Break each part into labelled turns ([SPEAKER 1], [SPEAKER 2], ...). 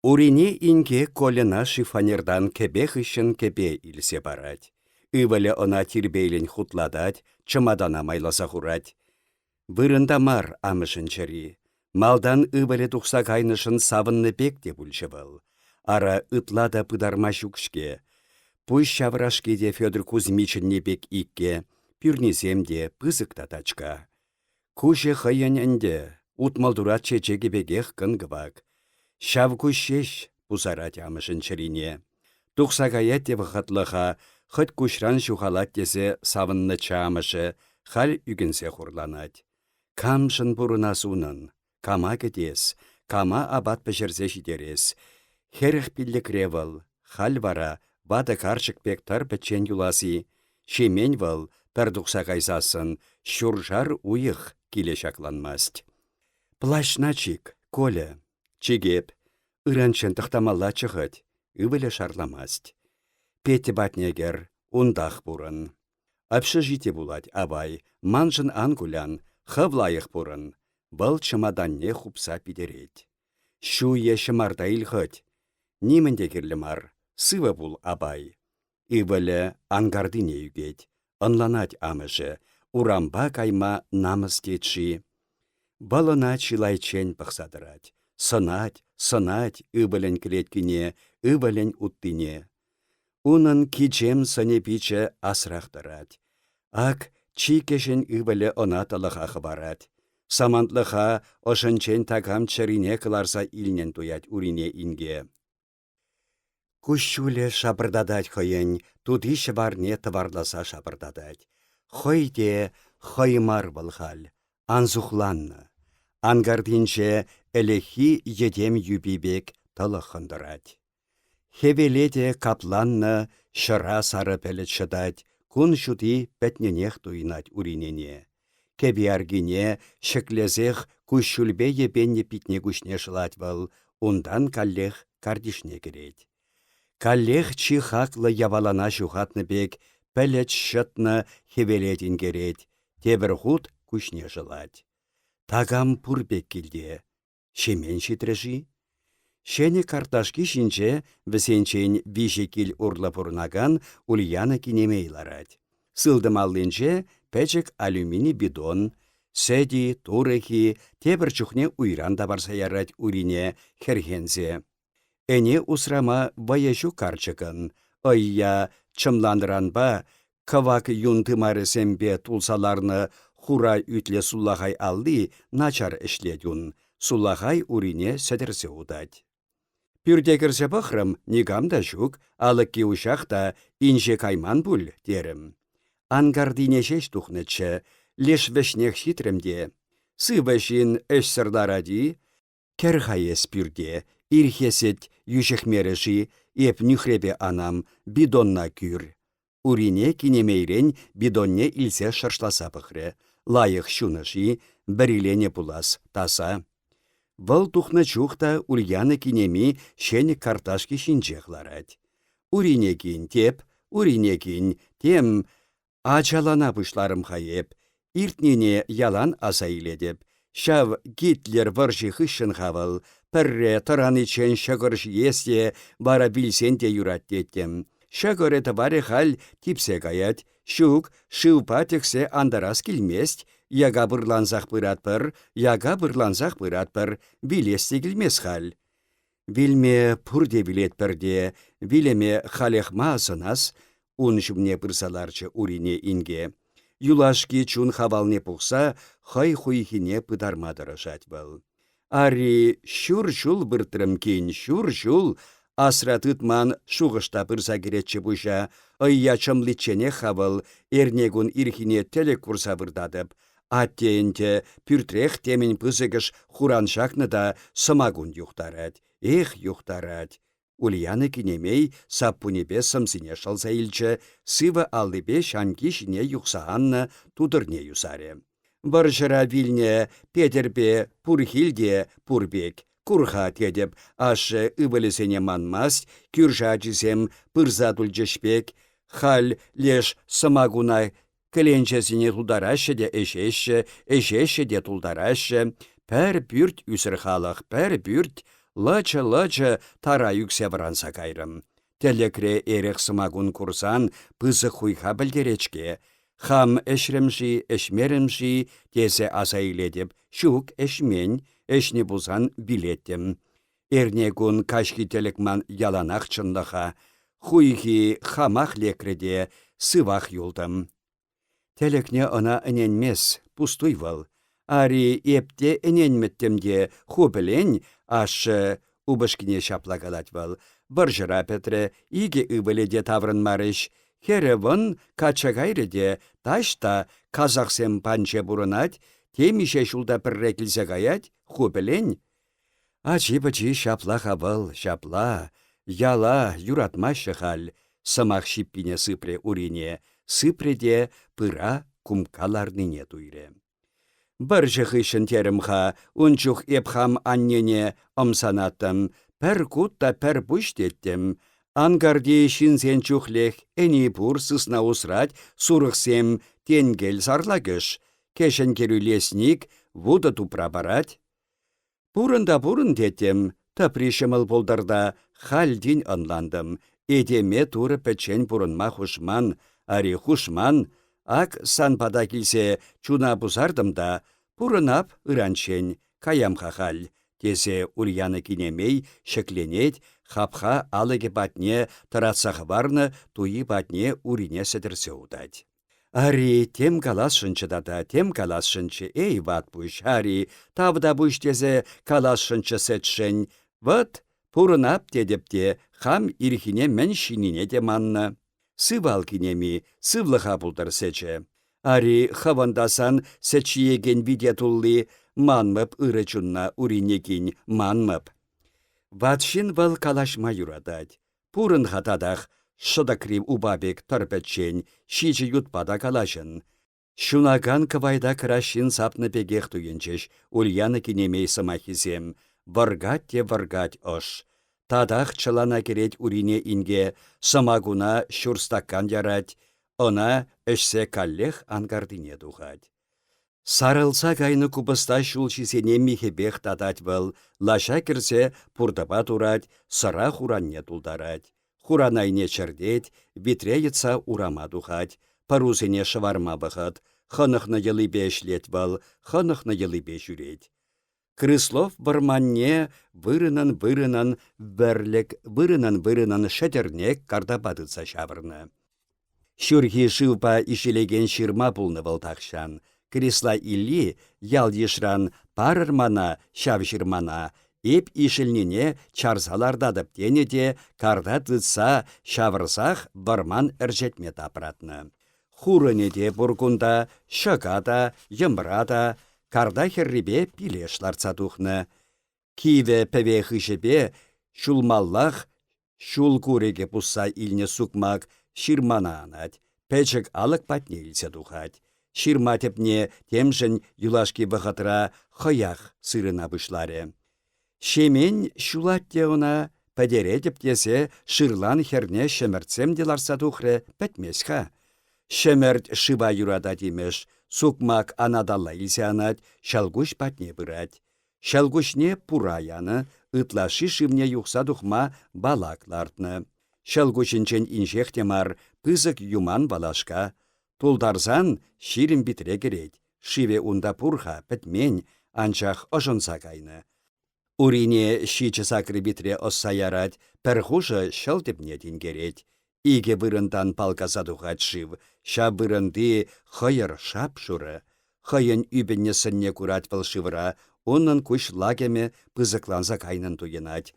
[SPEAKER 1] Урине инке Кольӑна шифонертан кӗпе хыҫҫӑн кӗпе илсе парать. Ывӑлӗ ӑна тирпейлӗн хутлатать, чӑматана майласа хурать. Вырӑнта мар амӑшӗн чӗри. Малтан ывӑлӗ тухса кайнӑшӑн савӑннӑ пек те пулчӗ вӑл. Ара, ытла та пытарма ҫук-ҫке. Пуҫ ҫаврашки те Федор Кузьмичӑнни пек икке, пӳрнисем те пысӑк та тачка. Куҫӗ хӑйӗн ӗнтӗ, утмӑлтурат чечекӗ пекех кӑн-кӑвак. Ҫав куҫ ҫеҫ пусарать амӑшӗн чӗрине. Тухса каять те вӑхӑтлӑха, хӑть куҫран ҫухалать тесе савӑннӑччӗ амӑшӗ, халь ӳкӗнсе хурланать. Камшӑн пурӑнас унӑн? Кама кӗтес? Кама апат пӗҫерсе ҫитерес? 40 пиллӗкре вӑл, халь вара ватӑ карчӑк пек тӑр пӗччен юлас-и? Ҫемен вӑл, пӗр тухса кайсассӑн, ҫуршар уйӑх киле ҫакланмасть. Плащна чик, Коля. Чикеп. Ыранччен тӑхтамаллаччӗ хӑть. Ывӑлӗ шарламасть. Петя патне кӗр, унтах пурӑн. Общежити пулать, авай, маншӑн ан кулян, хӑв лайӑх пурӑн. Вӑл чӑматанне хупса питӗрет. Ҫу е ҫӑмарта ил хӑть. Нимӗн те кирлӗ мар, сывӑ пул, апай. Ывӑлӗ анкартине ӳкет. Ӑнланать амӑшӗ, урампа кайма намӑс тет-ши? Вӑл ӑна чылайччен пӑхса тӑрать. Сӑнать, сӑнать ывӑлӗн кӗлеткине, ывӑлӗн уттине. Унӑн кичем сӑнӗ-пичӗ асрах тӑрать. Ак чи кӗҫӗн ывӑлӗ ӑна тӑлӑха хӑварать. Самантлӑха ӑшӗнчен такам чӗрине кӑларса илнӗн туять Урине инке. Куҫҫулӗ шапӑртатать хӑйӗн, тути-ҫӑварне тӑварласа шапӑртатать. Хӑй те хӑй мар вӑл халь, ансухланнӑ. Анкартинче ӗлӗкхи йӗтем юпи пек тӑлӑххӑн тӑрать. Хӗвеле те капланнӑ ҫӑра сарӑ пӗлӗт ҫӑтать, кун ҫути пӗтнӗнех туйӑнать Уринене. Кӗпи аркине ҫӗклесех куҫҫульпе йӗпеннӗ питне-куҫне шӑлать вӑл, унтан каллех картишне кӗрет. Каллех чи хаклӑ япалана ҫухатнӑ пек пӗлӗт ҫӑтнӑ хӗвеле тинкерет, тепӗр хут куҫне шӑлать. Такам пур пек килте. Ҫемен ҫитрӗ-ши? Ҫӗнӗ картлашки ҫинче вӗсенчен виҫӗ кил урлӑ пурӑнакан Ульяна кинемей ларать. Сылтӑм аллинче пӗчӗк алюмини бидон, сӗт-и, турӑх-и, тепӗр чухне уйран та парса ярать урине хӗрхенсе. Ӗне усрама вӑйӗ ҫук карчӑкӑн, ӑййа чӑмланӑранпа кӑвак юн тымарӗсемпе тулса ларнӑ хура ӳтлӗ сулахай алли начар ӗҫлет ун, сулахай урине сӗтӗрсе утать. Пӳрте кӗрсе пӑхрӑм, никам та ҫук, алӑкки уҫах та инҫе кайман пуль, терӗм. Анкартине ҫеҫ тухнӑччӗ, леш вӗҫнех ҫитрӗм те. Сывӑ ҫын ӗҫсӗр ларать-и? Кӗр-ха эс пӳрте, ирхесет йӳҫӗхмерӗ-ши, эп нӳхрепе анам, бидонна кӳр. Урине кинемейрен бидонне илсе шӑршласа пӑхрӗ. Лайӑх ҫунӑ-ши, вӗриленӗ пулас, таса. Вӑл тухнӑ чух та Ульяна кинеми ҫенӗк карташки ҫинчех ларать. Урине кин теп, Урине кин, тем, Ачалана пуҫларӑм-ха эп. Иртнине ялан аса илетӗп. Ҫав Гитлер вӑрҫи хыҫҫӑн-ха вӑл. Пӗрре тӑраниччен ҫӑкӑр ҫиес те вара вилсен те юрать теттӗм. Ҫӑкӑрӗ-тӑварӗ халь типсе каять. Ҫук, шывпа тӗксе антарас килмест. Яка пырлансах пыратпӑр, яка пырлансах пыратпӑр. Вилес те килмест халь. Вилме пурте вилетпӗр те, вилӗме халех ма асӑнас? Ун ҫумне пырса ларчӗ Урине инке. Юлашки чун хавалне пухса хӑй хуйхине пытарма тӑрӑшать вӑл. Ари, ҫур ҫул выртрӑм кин, ҫур ҫул, асра тытман шухӑш та пырса кӗретчӗ пуҫа. Ӑййа чӑмличченех-ха вӑл, эрнекун ирхине тӗлӗк курса выртатӑп. Атте ӗнтӗ пӳртрех темӗн пысӑкӑш хуран ҫакнӑ та сӑмакун юхтарать. Эх, юхтарать! Ульяна кинемей саппунӗпе сӑмсине шӑлса илчӗ, сывӑ аллипе ҫамки ҫине юхса аннӑ тутӑрне юсарӗ. Вӑрҫӑра вилнӗ Петӗрпе Пурхил те пур пек. Кур-ха, тетӗп, ашшӗ ывӑлӗсене манмасть, кӳршӗ ачисем пырса тулчӗҫ пек. Халь леш сӑмакуна Кӗленчесене тултараҫҫӗ те ӗҫеҫҫӗ, ӗҫеҫҫӗ те тултараҫҫӗ. Пӗр пӳрт ӳсӗр халӑх, пӗр пӳрт. Лӑчӑ-лӑчӑ тара ӳксе вӑранса кайрӑм. Тӗлӗкре эрех сӑмакун курсан пысӑк хуйха пӗлтерет-ҫке. Хам ӗҫрӗм-ши, ӗҫмерӗм-ши тесе аса илетӗп. Ҫук, ӗҫмен, ӗҫнӗ пулсан вилеттӗм. Эрнекун каҫхи тӗлӗк ман яланах чӑнлӑха. Хуйхи хамах лекрӗ те сывах юлтӑм. Тӗлӗкне ӑна ӗненмес, пустуй вӑл. Ари, эп те ӗненмӗттӗм те, ху пӗлен, ашшӗ упӑшкине ҫапла калать вӑл. Вӑрҫӑра пӗтрӗ, икӗ ывӑлӗ те таврӑнмарӗҫ. Хӗрӗ вӑн качча кайрӗ те таҫта казахсем панче пурӑнать, темиҫе ҫулта пӗрре килсе каять, ху пӗлен. Ачи-пӑчи ҫапла-ха вӑл, ҫапла. Яла юратмаҫҫӗ халь, сӑмах ҫиппине сыпрӗ Урине, сыпрӗ те пыра кумкка ларнине туйрӗ. Вӑрҫӑ хыҫҫӑн терӗм-ха, ун чух эп хам аннене ӑмсанаттӑм, пӗр кут та пӗр пуҫ теттӗм. Анкарти ҫынсен чухлех ӗни пур сысна усрать, сурӑхсем тенкел сарлакӑш, кӗҫӗн кӗрӳ лесник вутӑ тупра парать. Пурӑн та пурӑн теттӗм, тӑпри ҫӑмӑл пултӑр та, халь тин ӑнлантӑм. Этеме Турӑ пӗччен пурӑнма хушман, ари хушман. Ак сан пата килсе чуна пусартӑм та, пурӑнап ыранччен, каям-ха халь, тесе Ульяна кинемей ҫӗкленет, хапха алӑкӗ патне тӑратса хӑварнӑ туйи патне урине сӗтӗрсе утать. Ари, тем каласшӑнччӗ тата, тем каласшӑнччӗ, эй, ватпуҫ, ари, тавтапуҫ тесе каласшӑнччӗ сӗтшӗн. Вӑт, пурӑнап тетӗп те, хам ирхине мӗн ҫинине те маннӑ. Сывал, кинеми, сывлӑха пултӑр сӗчӗ. Ари, хӑвӑн та сан сӗт ҫиекен вите тулли, манмӑп ырӑ чунна, Урине кин, манмӑп. Ват ҫын вӑл калаҫма юратать. Пурӑн-ха татах, шӑтӑкри упа пек тӑр пӗччен, ҫичӗ ютпа та калаҫӑн. Ҫунакан кӑвайта краҫҫын сапнӑ пекех туйӑнчӗҫ Ульяна кинемей сӑмаххисем. Вӑркать те вӑркать ӑш. Татах чӑлана кӗрет Урине инке, сӑмакуна ҫур стакан ярать, ӑна ӗҫсе каллех анкартине тухать. Сарӑлса кайнӑ купӑста ҫулҫисене михӗпех татать вӑл, лаҫа кӗрсе пуртӑпа турать, сӑра хуранне тултарать. Хуран айне чӗртет, витре йӑтса урама тухать. Пӑрусене шӑварма вӑхӑт. Хӑнӑхнӑ йӑлипе ӗҫлет вӑл, хӑнӑхнӑ йӑлипе ҫӳрет. Крыслов вӑрманне вырӑнӑн-вырӑнӑн вӗрлӗк, вырӑнӑн-вырӑнӑн шӗтӗрнек картапа тытса ҫавӑрнӑ. Ҫурхи шывпа ишӗлекен ҫырма пулнӑ вӑл тахҫан. Крисла Илли ял-йышран «Парӑр мана ҫав ҫырмана, эп ишӗлнине чарса лартатӑп» тенӗ те карта тытса ҫавӑрсах вӑрман ӗрчетме тапратнӑ. Хурӑнӗ те пур кунта, ҫӑка та, йӑмра та, карта хӗррипе пилеш лартса тухнӑ. Кивӗ пӗве хыҫӗпе ҫулмаллах ҫул курӑкӗ пусса илнӗ сукмак ҫырмана анать, пӗчӗк алӑк патне илсе тухать. Ҫырма тӗпне темшӗн юлашки вӑхӑтра хӑях сырӑна пуҫларӗ. Ҫемен ҫулать те ӑна, пӗтеретӗп тесе шырлан хӗрне ҫӗмӗртсем те лартса тухрӗ, пӗтмест-ха. Ҫӗмӗрт шыва юратать имӗш, сукмак анаталла илсе анать, ҫӑлкуҫ патне пырать. Ҫӑлкуҫне пура янӑ, ытлашши шывне юхса тухма балак лартнӑ. Ҫӑлкуҫӗнчен инҫех те мар пысӑк юман валашка. Тултарсан 20 витре кӗрет. Шывӗ унта пур-ха, пӗтмен, анчах ӑшӑнса кайнӑ. Урине ҫичӗ-сакӑр витре ӑсса ярать, пӗр хушӑ ҫӑл тӗпне тинкерет. Икӗ вырӑнтан палкаса тухать шыв, ҫав вырӑнти хӑйӑр шап-шурӑ. Хӑйӗн ӳпӗннӗ сӑнне курать вӑл шывра, унӑн куҫ лакӑмӗ пысӑкланса кайнӑн туйӑнать.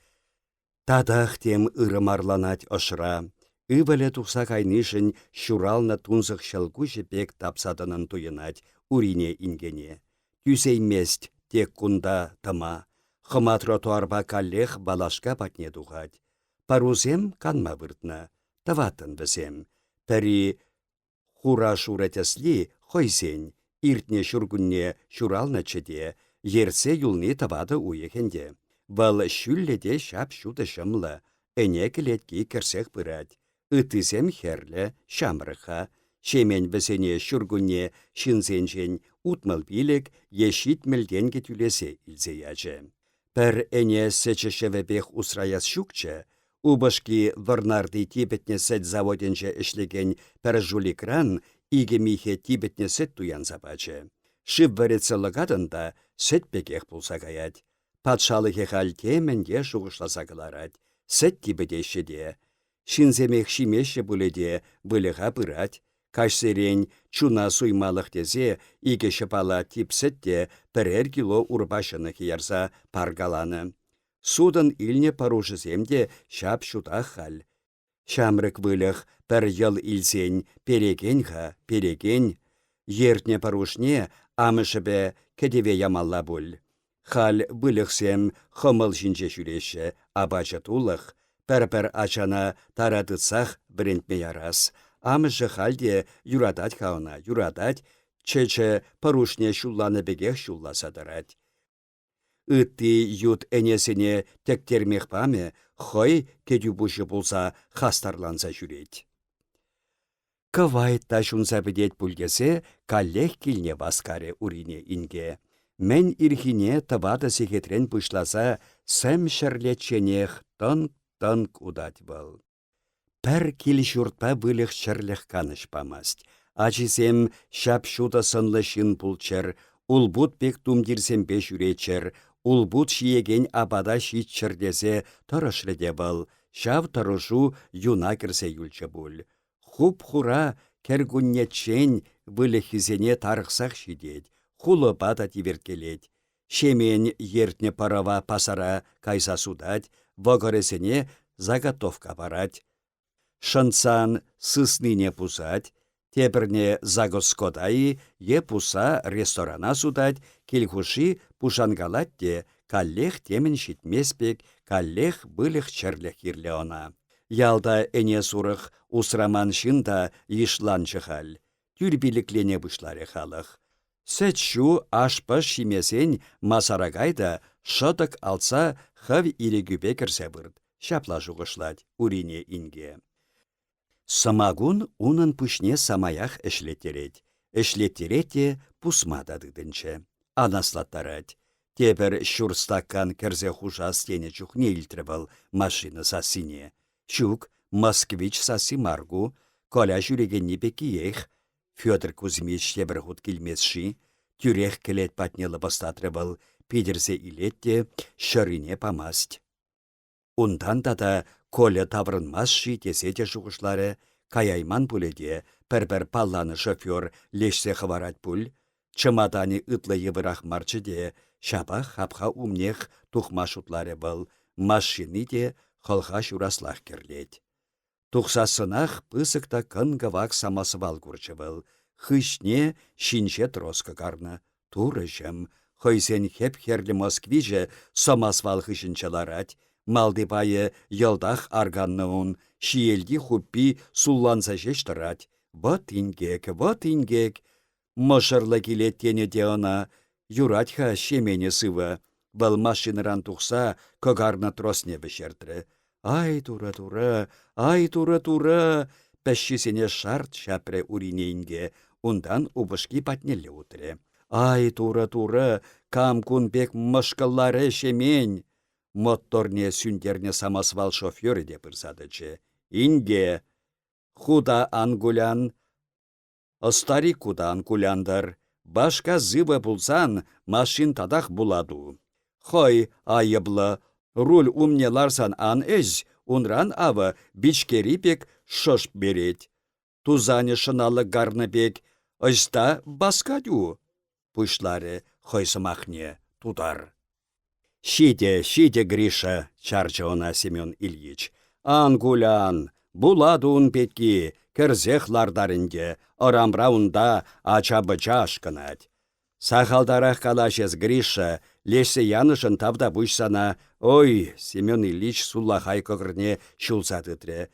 [SPEAKER 1] Татах тем ырӑ марланать ӑшра. Ывӑлӗ тухса кайнишӗн ҫуралнӑ тунсӑх ҫӑлкуҫӗ пек тапса тӑнӑн туйӑнать Урине инкене. Тӳсеймест тек кунта тӑма. Хӑма тротуарпа каллех валашка патне тухать. Пӑрусем канма выртнӑ. Тӑваттӑн вӗсем. Пӗри хура-шурӑ тӗсли хӑйсен, иртнӗ ҫуркунне ҫуралнӑччӗ те, ертсе юлни тӑватӑ уйӑх ӗнтӗ. Вӑл ҫӳллӗ те ҫап-ҫутӑ ҫӑмлӑ, ӗне кӗлетки кӗрсех пырать. Ыттисем хӗрлӗ, ҫамрӑк-ха. Ҫемен вӗсене ҫуркунне ҫынсенчен 65 е 70 тенкӗ тӳлесе илсе ячӗ. Пӗр ӗне сӗчӗ ҫӑвӗпех усраяс ҫукчӗ, упӑшки Вӑрнарти типӗтнӗ сӗт заводӗнче ӗҫлекен пӗр жуликран икӗ михӗ типӗтнӗ сӗт туянса пачӗ. Шыв вӗретсе лӑкатӑн та сӗт пекех пулса каять. Патшалӑхӗ халь темӗн те шухӑшласа кӑларать. Сӗт типӗтеҫҫӗ те. Ҫынсемех ҫимеҫҫӗ пулӗ те, выльӑха пырать. Каҫсерен чуна суймалӑх тесе икӗ ҫӑпала типсӗт те пӗрер кило урпа ҫӑнӑхӗ ярса паркаланӑ. Сутӑн илнӗ пӑрушӗсем те ҫап-ҫутах халь. Ҫамрӑк выльӑх пӗр йӑл илсен перекен-ха, перекен. Ертнӗ пӑрушне амӑшӗпе кӗтӗве ямалла пуль. Халь выльӑхсем хӑмӑл ҫинче ҫӳреҫҫӗ, апачӗ тулӑх. Пӗр-пӗр ачана тара тытсах вӗрентме ярас. Амӑшӗ халь те юратать-ха ӑна, юратать, чӗчӗ пӑрушне ҫулланӑ пекех ҫулласа тӑрать. Ытти ют ӗнесене тӗктермех памӗ, хӑй кӗтӳ пуҫӗ пулса хастарланса ҫӳрет. Кӑвайт та ҫунса пӗтет пуль тесе каллех килне васкарӗ Урине инке. Мӗн ирхине тӑватӑ сехетрен пуҫласа сӗм ҫӗрлечченех тӑнк-тӑнк утать вӑл. Пӗр кил-ҫуртпа выльӑх-чӗрлӗх канӑҫ памасть. Ачисем ҫап-ҫутӑ сӑнлӑ ҫын пулччӑр, улпут пек тумтирсемпе ҫӳреччӗр, улпут ҫиекен апата ҫиччӗр тесе тӑрӑшрӗ те вӑл, ҫав тӑрӑшу юна кӗрсе юлчӗ пуль. Хуп-хура кӗркуннеччен выльӑххисене тарӑхсах ҫитет, хулӑпа та тиверткелет. Ҫемен ертнӗ пӑрӑва пасара кайса сутать, вӑкӑрӗсене заготовка парать. Шӑнтсан сыснине пусать, тепӗрне заготскота-и е пусса ресторана сутать, кил хушши пушанкалать те каллех темӗн ҫитмест пек, каллех выльӑх-чӗрлӗх кирлӗ ӑна. Ялта ӗне-сурӑх усраман ҫын та йышланчӗ халь. Тӳрпилӗклене пуҫларӗ халӑх. Сӗт-ҫу, аш-пӑш ҫимесен масара кай та шӑтӑк алтса хӑв ирӗкӳпе кӗрсе вырт, ҫапла шухӑшлать Урине инке. Сӑмакун унӑн пуҫне самаях ӗҫлеттерет. Ӗҫлеттерет те пусма та тытӑнчӗ. Анаслаттарать. Тепӗр ҫур стакан кӗрсе хушас тенӗ чухне илтрӗ вӑл машина сассине. Ҫук, «Москвич» сасси мар ку, Коля ҫӳрекенни пеккиех. Федор Кузьмич тепӗр хут килмест-ши? Тӳрех кӗлет патне лӑпӑстатрӗ вӑл, питӗрсе илет те ҫӑрине памасть. Унтан тата Коля таврӑнмасть-ши тесе те шухӑшларӗ, каяйман пулӗ те, пӗр-пӗр палланӑ шофер леҫсе хӑварать пуль. Чӑматанӗ ытла йывӑрах марччӗ те, ҫапах хапха умнех тухма шутларӗ вӑл, машини те хӑлха ҫураслах кӗрлет. Тухсассӑнах пысӑк та кӑн-кӑвак самосвал курчӗ вӑл, хыҫне ҫинҫе трос кӑкарнӑ. Турӑҫӑм, хӑйсен хӗп-хӗрлӗ москвичӗ самосвал хыҫӗнче ларать, малти пайӗ йӑлтах арканнӑ ун, ҫиелти хуппи сулланса ҫеҫ тӑрать. Вӑт инкек, вӑт инкек! Мӑшӑрлӑ килет тенӗ те ӑна. Юрать-ха Ҫеменӗ сывӑ. Вӑл машинӑран тухса кӑкарнӑ тросне вӗҫертрӗ. Ай, тура-тура, ай, тура-тура! Пӗҫҫисене шарт ҫапрӗ Урине инке, унтан упӑшки патнелле утрӗ. Ай, тура-тура, кам кун пек мӑшкӑлларӗ Ҫемен? Моторне сӳнтернӗ самосвал шоферӗ те пырса тӑчӗ. Инке, ху та ан кулян, Ӑстарику та ан кулянтӑр. Башка зыба пулсан машин татах булату. Хӑй айӑплӑ, руль умне ларсан ан ӗҫ, унран авӑ бичкери пек шӑш перет. Тусанӗ шӑналӑк карнӑ пек, ӑҫта баскать-у? Пуҫларӗ хӑй сӑмахне тутар. Ҫитӗ, ҫитӗ, Гриша, чарчӗ ӑна Семен Ильич. Ан кулян, булат ун пекки, кӗрсех лартар ӗнтӗ, ӑрамра унта ача-пӑча ашкӑнать. Сахалтарах калаҫ эс, Гриша, леҫсе янӑшӑн тавтапуҫ сана. Ой, Семен Ильич сулахай кӑкӑрне ҫулса тытрӗ.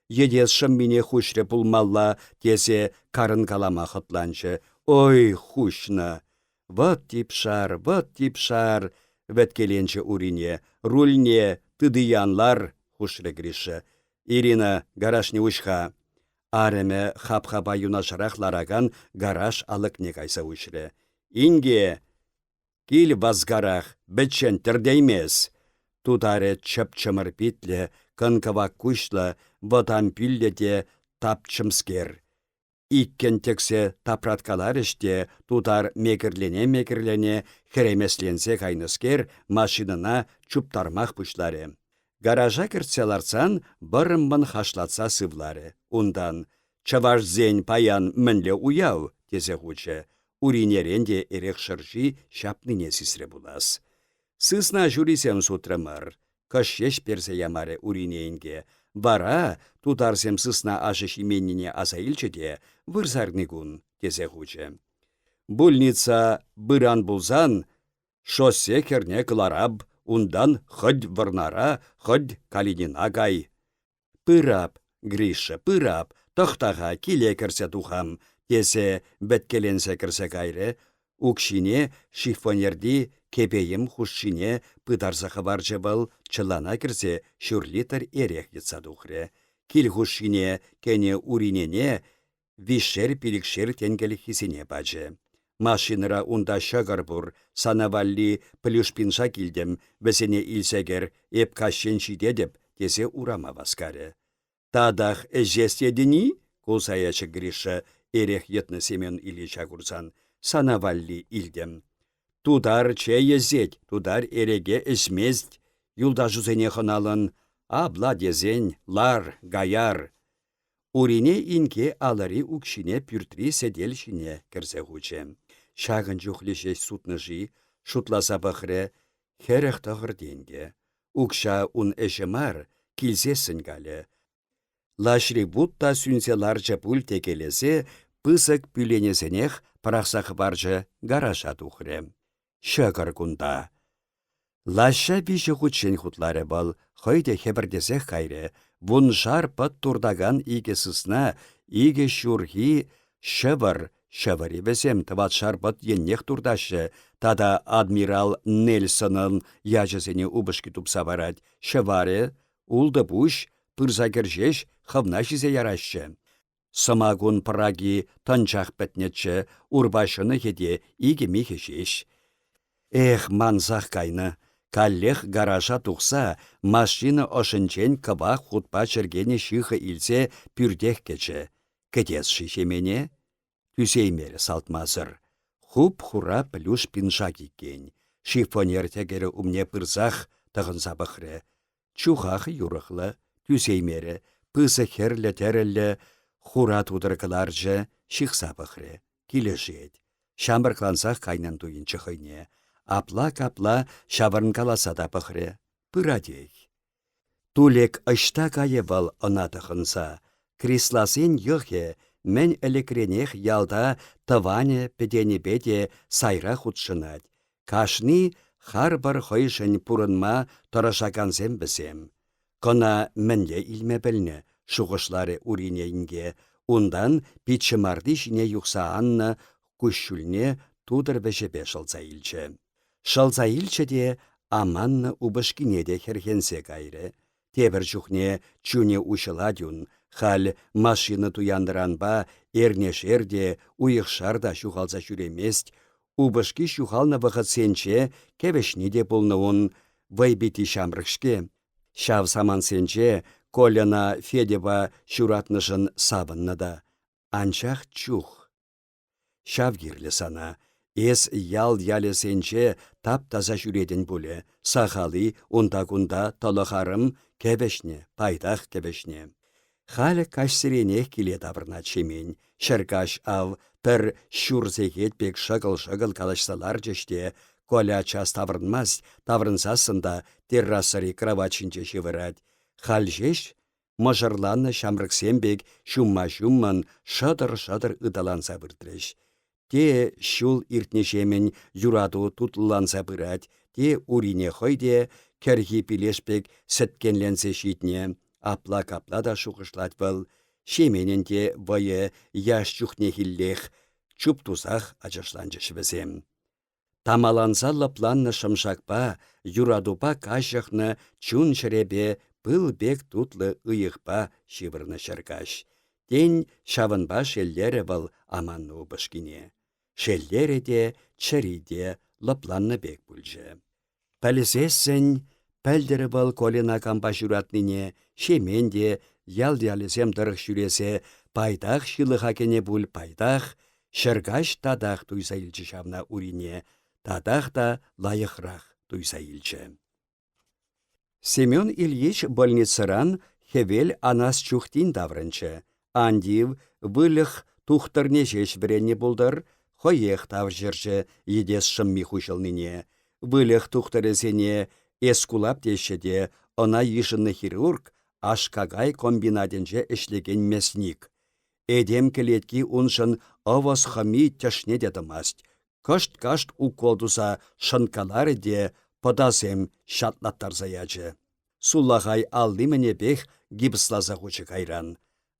[SPEAKER 1] Йӗтес шӑммине хуҫрӗ пулмалла тесе карӑнкалама хӑтланчӗ. Ой, хуҫнӑ! Вӑт типшар, вӑт типшар, вӗткеленчӗ урине. Рульне тытӑян лар, хушрӗ Гриша. Ирина, гаражне уҫ-ха. Арӑмӗ хапхапа юнашарах ларакан гараж алӑкне кайса уҫрӗ. Инке! Кил васкарах, пӗччен тӗртеймес. Тутарӗ чӑп-чӑмӑр питлӗ, кӑн-кӑвак куҫлӑ, вӑтам пӳллӗ те тапчӑмскер. Иккӗн тӗксе тапраткаларӗҫ те тутар мекӗрлене-мекӗрлене хӗремесленсе кайнӑскер машинӑна чуптармах пуҫларӗ. Гаража кӗртсе лартсан вӑрӑммӑн хашлатса сывларӗ. Унтан «Чӑвашсен паян мӗнле уяв?» тесе хучӗ. Уринерен те эрех шӑрши ҫапнине сисрӗ пулас. Сысна ҫурисем сутрӑмӑр. Кӑш ҫеҫ персе ямарӗ Урине инке. Вара тутарсем сысна ашӗ ҫименнине аса илчӗ те вырсарникун тесе хучӗ. Больница пыран пулсан шоссе хӗрне кӑларап, унтан хӑть Вӑрнара, хӑть Калинина кай. Пырап, Гриша, пырап, тӑхта-ха, киле кӗрсе тухам, тесе вӗткеленсе кӗрсе кайрӗ. Укҫине шифоньерти кӗпе-йӗм хушшине пытарса хӑварчӗ вӑл, чӑлана кӗрсе ҫур литр эрех йӑтса тухрӗ. Кил хушшине кӗнӗ уринене виҫшер-пилӗкшер тенкӗлӗххисене пачӗ. Машинӑра унта ҫӑкӑр пур, сана валли плюшпинша килтӗм, вӗсене илсе кӗр, эп каҫчен ҫитетӗп, тесе урама васкарӗ. Татах ӗҫес тетӗн-и? кулса ячӗ Гриша эрех йӑтнӑ Семен Ильича курсан. Сана валли илтӗм. Тутар чей ӗсет, тутар эреке ӗҫмест. Юлташусене хӑналӑн. Апла тесен, лар, каяр. Урине инке алӑри укҫине пӳртри сӗтел ҫине кӗрсе хучӗ. Ҫакӑн чухлӗ ҫеҫ сутнӑ-ши, шутласа пӑхрӗ, 49 тенкӗ. Укҫа ун ӗҫӗ мар, килсессӗн калӗ. Лаҫри вут та сӳнсе ларчӗ пуль текелесе пысӑк пӳленесенех пӑрахса хӑпарчӗ, гаража тухрӗ. Ҫӑкӑр кунта. Лаҫҫа виҫӗ хутчен хутларӗ вӑл, хӑй те хӗпӗртесех кайрӗ. Вуншар пӑт туртакан икӗ сысна, икӗ ҫурхи ҫӑвӑр, ҫӑвӑр-и вӗсем тӑватшар пӑт еннех туртаҫҫӗ тата адмирал Нельсонӑн ячӗсене упӑшки тупса парать, ҫӑварӗ, ултӑ пуҫ, пырса кӗр ҫеҫ хӑвна ҫисе яраҫҫӗ. Сӑмакун пӑраки тӑнчах пӗтнӗччӗ, урпа ҫӑнӑхӗ те икӗ михӗ ҫеҫ. Эх, мансах кайнӑ. Каллех гаража тухса машина ӑшӗнчен кӑвак хутпа чӗркенӗ ҫыхӑ илсе пӳртех кӗчӗ. Кӗтес-ши Ҫемене? Тӳсеймерӗ салтмасӑр. Хуп-хура плюш пиншак иккен. Шифоньер тӗкӗрӗ умне пырсах тӑхӑнса пӑхрӗ. Чухах юрӑхлӑ, тӳсеймерӗ, пысӑк хӗрлӗ тӗрӗллӗ хура тутӑр кӑларчӗ, ҫыхса пӑхрӗ. Килӗшет. Ҫамрӑклансах кайнӑн туйӑнчӗ хӑйне. Апла-капла ҫавӑрӑнкаласа та пӑхрӗ. Пыратех. Тулек ӑҫта кайӗ вӑл ӑна тӑхӑнса? Крисласен йӑхӗ мӗн ӗлӗкренех ялта тӑванӗ-пӗтенӗпе те сайра хутшӑнать. Кашни харпӑр хӑйшӗн пурӑнма тӑрӑшакансем вӗсем. Кӑна мӗнле илме пӗлнӗ, шухӑшларӗ Урине инке, унтан питҫӑмарти ҫине юхса аннӑ куҫҫульне тутӑр вӗҫӗпе шӑлса илчӗ. Шӑлса илчӗ те аманнӑ упӑшкине те хӗрхенсе кайрӗ. Тепӗр чухне чунӗ уҫӑлать ун, халь машина туяннӑранпа эрнешер те, уйӑхшар та ҫухалса ҫӳремест, упӑшки ҫухалнӑ вӑхӑтсенче кӗвӗҫни те пулнӑ ун, вӑйпитти ҫамрӑк-ҫке. Ҫав самантсенче Кольӑна Федьӑпа ҫуратнӑшӑн савӑннӑ та. Анчах чух. Ҫав кирлӗ сана. Эс ял ялӗсенче тап-таса ҫӳретӗн пулӗ, сахал-и унта-кунта тӑлӑх арӑм кӗвӗҫнӗ, пайтах кӗвӗҫнӗ. Халӗ каҫсеренех киле таврӑнать Ҫемен. Ҫӗркаҫ ав пӗр ҫур сехет пек шӑкӑл-шӑкӑл калаҫса ларчӗҫ те Коля час таврӑнмасть, таврӑнсассӑн та террасӑри кравать ҫинче ҫывӑрать. Халь ҫеҫ мӑшӑрланнӑ ҫамрӑксем пек ҫумма-ҫуммӑн шӑтӑр-шӑтӑр ыталанса выртрӗҫ. Те ҫул иртнӗҫемӗн юрату тутлӑланса пырать, те урине хӑй те кӗрхи пилеш пек сӗткенленсе ҫитнӗ, апла-капла та шухӑшлать вӑл. Ҫеменӗн те вӑйӗ яш чухнехиллех чуптусах ачашланчӗҫ вӗсем. Тамаланса лӑпланнӑ шӑмшакпа, юратупа каҫӑхнӑ чун-чӗрепе пыл пек тутлӑ ыйӑхпа ҫывӑрнӑ ҫӗркаҫ. Тен, ҫавӑнпа шеллерӗ вӑл аманнӑ упӑшкине. Шеллерӗ те, чӗри те. лӑпланнӑ пек пулчӗ. Пӗлсессӗн, пӗлтӗр вӑл Кольӑна кампа ҫуратнине Ҫемен те ял ялӗсем тӑрӑх ҫӳресе пайтах ҫылӑха кӗнӗ пуль пайтах, ҫӗркаҫ татах туйса илчӗ ҫавна урине, татах та лайӑхрах туйса илчӗ. Семен Ильич больницӑран хӗвел анас чух тин таврӑнчӗ. Ан тив, выльӑх тухтӑрне ҫеҫ вӗреннӗ пултӑр, хӑех тавҫӑрчӗ йӗтес шӑмми хуҫӑлнине. Выльӑх тухтӑрӗсене эскулап теҫҫӗ те, ӑна йышӑннӑ хирург аш-какай комбинатӗнче ӗҫлекен мясник. Этем кӗлетки уншӑн ӑвӑс хӑми тӗшне те тӑмасть, кӑшт-кашт укол туса шӑнкаларӗ те пӑтасем ҫатлаттарса ячӗ. Сулахай алли мӗнепех гипсласа хучӗ кайран.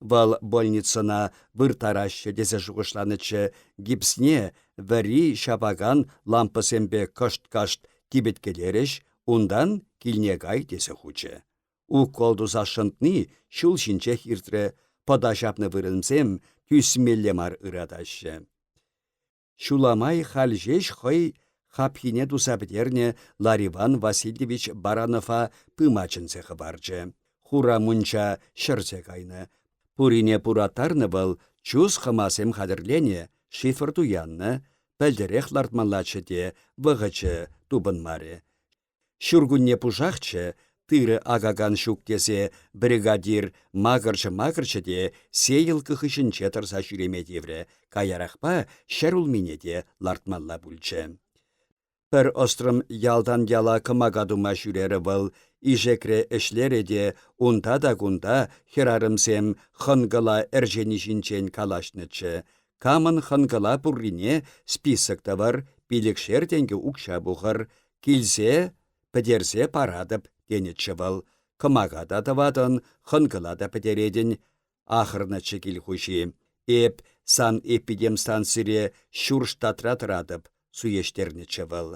[SPEAKER 1] Вӑл больницӑна вырттараҫҫӗ тесе шухӑшланӑччӗ, гипсне вӗри ҫапакан лампӑсемпе кӑшт-кашт типӗткелерӗҫ, унтан килне кай тесе хучӗ. Укол туса шӑнтни ҫул ҫинчех иртрӗ, пӑта ҫапнӑ вырӑнсем тӳсмелле мар ыратаҫҫӗ. Ҫула май халь ҫеҫ хӑй хапхине туса пӗтернӗ Лариван Васильевич Баранова пыма чӗнсе хӑварчӗ. Хура мунча ҫӗрсе кайнӑ. Пурине пураттарнӑ вӑл, чус хӑмасем хатӗрленӗ, шифр туяннӑ. Пӗлтӗрех лартмаллаччӗ те, вӑхӑчӗ тупӑнмарӗ. Ҫуркунне пушахчӗ, тырӑ акакан ҫук тесе бригадир макӑрчӗ-макӑрчӗ те сеялка хыҫӗнче тӑрса ҫӳреме тиврӗ, каярахпа ҫӗрулмине те лартмалла пулчӗ. Пӗр ӑстрӑм ялтан яла кӑмака тума ҫӳрерӗ вӑл, Ишекре ӗҫлерӗ те унта та кунта хӗрарӑмсем хӑнкӑла ӗрчени ҫинчен калаҫнӑччӗ. Камӑн хӑнкӑла пуррине список тӑвӑр, пилӗкшер тенкӗ укҫа пухӑр, Килсе пӗтерсе паратӑп, тенӗччӗ вӑл. Кӑмака та тӑватӑн, хӑнкӑла та пӗтеретӗн, ахӑрнӑччӗ кил хуҫи. Эп сан эпидемстанцире ҫур штатра тӑратӑп, суеҫтернӗччӗ вӑл.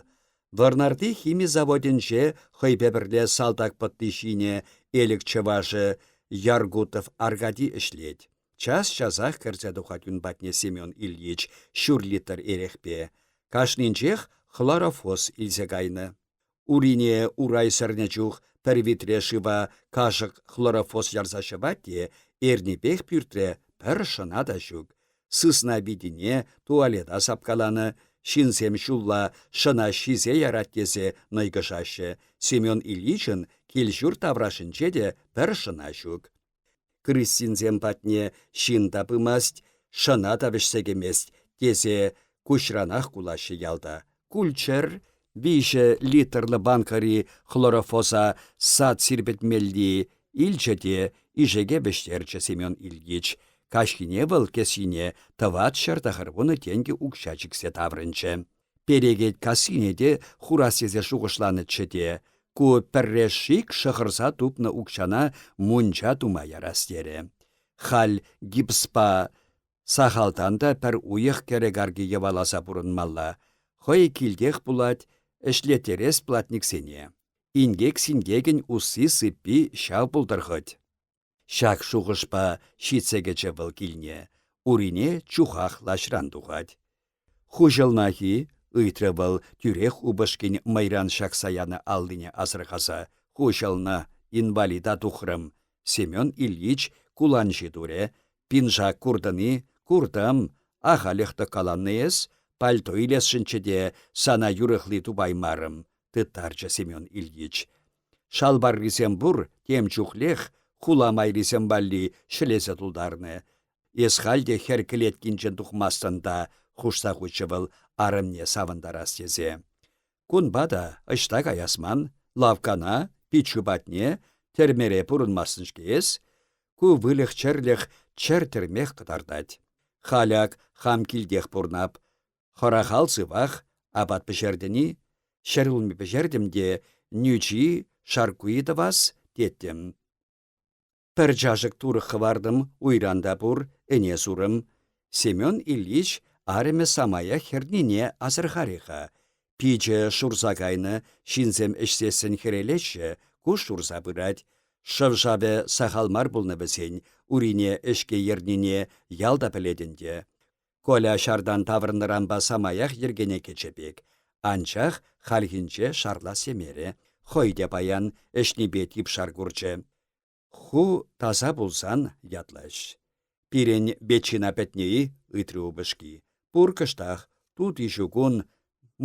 [SPEAKER 1] Вӑрнарти хими заводӗнче хӑйпе пӗрле салтак пӑтти ҫинӗ Элӗк чӑвашӗ Яргутов Аркади ӗҫлет. Час-часах кӗрсе тухать ун патне Семен Ильич ҫур литр эрехпе. Кашнинчех хлорофос илсе кайнӑ. Урине урай сӗрнӗ чух пӗр витре шыва кашӑк хлорофос ярса ҫӑвать те эрнипех пӳртре пӗр шӑна та ҫук. Сысна витине туалета сапкаланӑ, ҫынсем ҫулла шӑна ҫисе ярать тесе нӑйкӑшаҫҫӗ. Семен Ильичӑн кил-ҫурт таврашӗнче те пӗр шӑна ҫук. Крысинсем патне ҫын та пымасть, шӑна та вӗҫсе кӗмест, тесе куҫранах кулаҫҫӗ ялта. Кульччӑр, виҫӗ литрлӑ банкӑри хлорофоса сад сирпӗтмелли илчӗ те ишеке вӗҫтерчӗ Семен Ильич. Каҫхине вӑл кӗсйине 490 тенкӗ укҫа чиксе таврӑнчӗ. Перекет кассине те хурас тесе шухӑшланӑччӗ те, ку пӗрре шик шӑхӑрса тупнӑ укҫана мунча тума ярас терӗ. Халь гипспа сахалтан та пӗр уйӑх кӗрӗк арки йӑваласа пурӑнмалла. Хӑй килтех пулать ӗҫлеттерес платниксене. Инкек-синкекӗн усси-сыппи ҫав пултӑр хӑть. Ҫак шухӑшпа ҫитсе кӗчӗ вӑл килне. Урине чухах лаҫран тухать. «Хуҫӑлнах-и?» — ыйтрӗ вӑл тӳрех упӑшкин мӑйран ҫакса янӑ аллине асӑрхаса. «Хуҫӑлнӑ, инвалида тухрӑм». Семен Ильич куланҫи турӗ. «Пиншак куртӑн-и?» «Куртӑм. Ахалех тӑккаланнӑ эс. Пальто илесшӗнччӗ те сана юрӑхли тупаймарӑм», — тыттарчӗ Семен Ильич. Шалпаррисем пур, тем чухлех, хула майрисем валли ҫӗлесе тултарнӑ. Эс халь те хӗр кӗлеткинчен тухмастӑн та, хушса хучӗ вӑл арӑмне савӑнтарас тесе. Кунпа та ӑҫта каяс ман, лавккана, пиччӳ патне, тӗрмере пурӑнмастӑн-ҫке эс. Ку выльӑх-чӗрлӗх чӗр тӗрмех кӑтартать. Халь ак хам килтех пурнап. Хӑрахал сывах, апат пӗҫертӗн-и? Ҫӗрулми пӗҫертӗм те нӳчи, шаркуи тӑвас, теттӗм. Пӗр чашӑк турӑх хӑвартӑм, уйран та пур, ӗне сурӑм. Семен Ильич арӑмӗ самаях хӗрнине асӑрхарӗ-ха. Пичӗ шурса кайнӑ, ҫынсем ӗҫсессӗн хӗрелеҫҫӗ, ку шурса пырать. Шӑв-шавӗ сахал мар пулнӑ вӗсен, урине ӗҫке ернине ял та пӗлет ӗнтӗ. Коля ҫартан таврӑннӑранпа самаях йӗркене кӗчӗ пек. Анчах хальхинче шарлас темерӗ, хӑй те паян ӗҫнипе типшар курчӗ. Ху таса пулсан ятлаҫ. Пирӗн ветчина пӗтнӗ-и? ыйтрӗ упӑшки. Пур кӑштах, тути ҫу кун,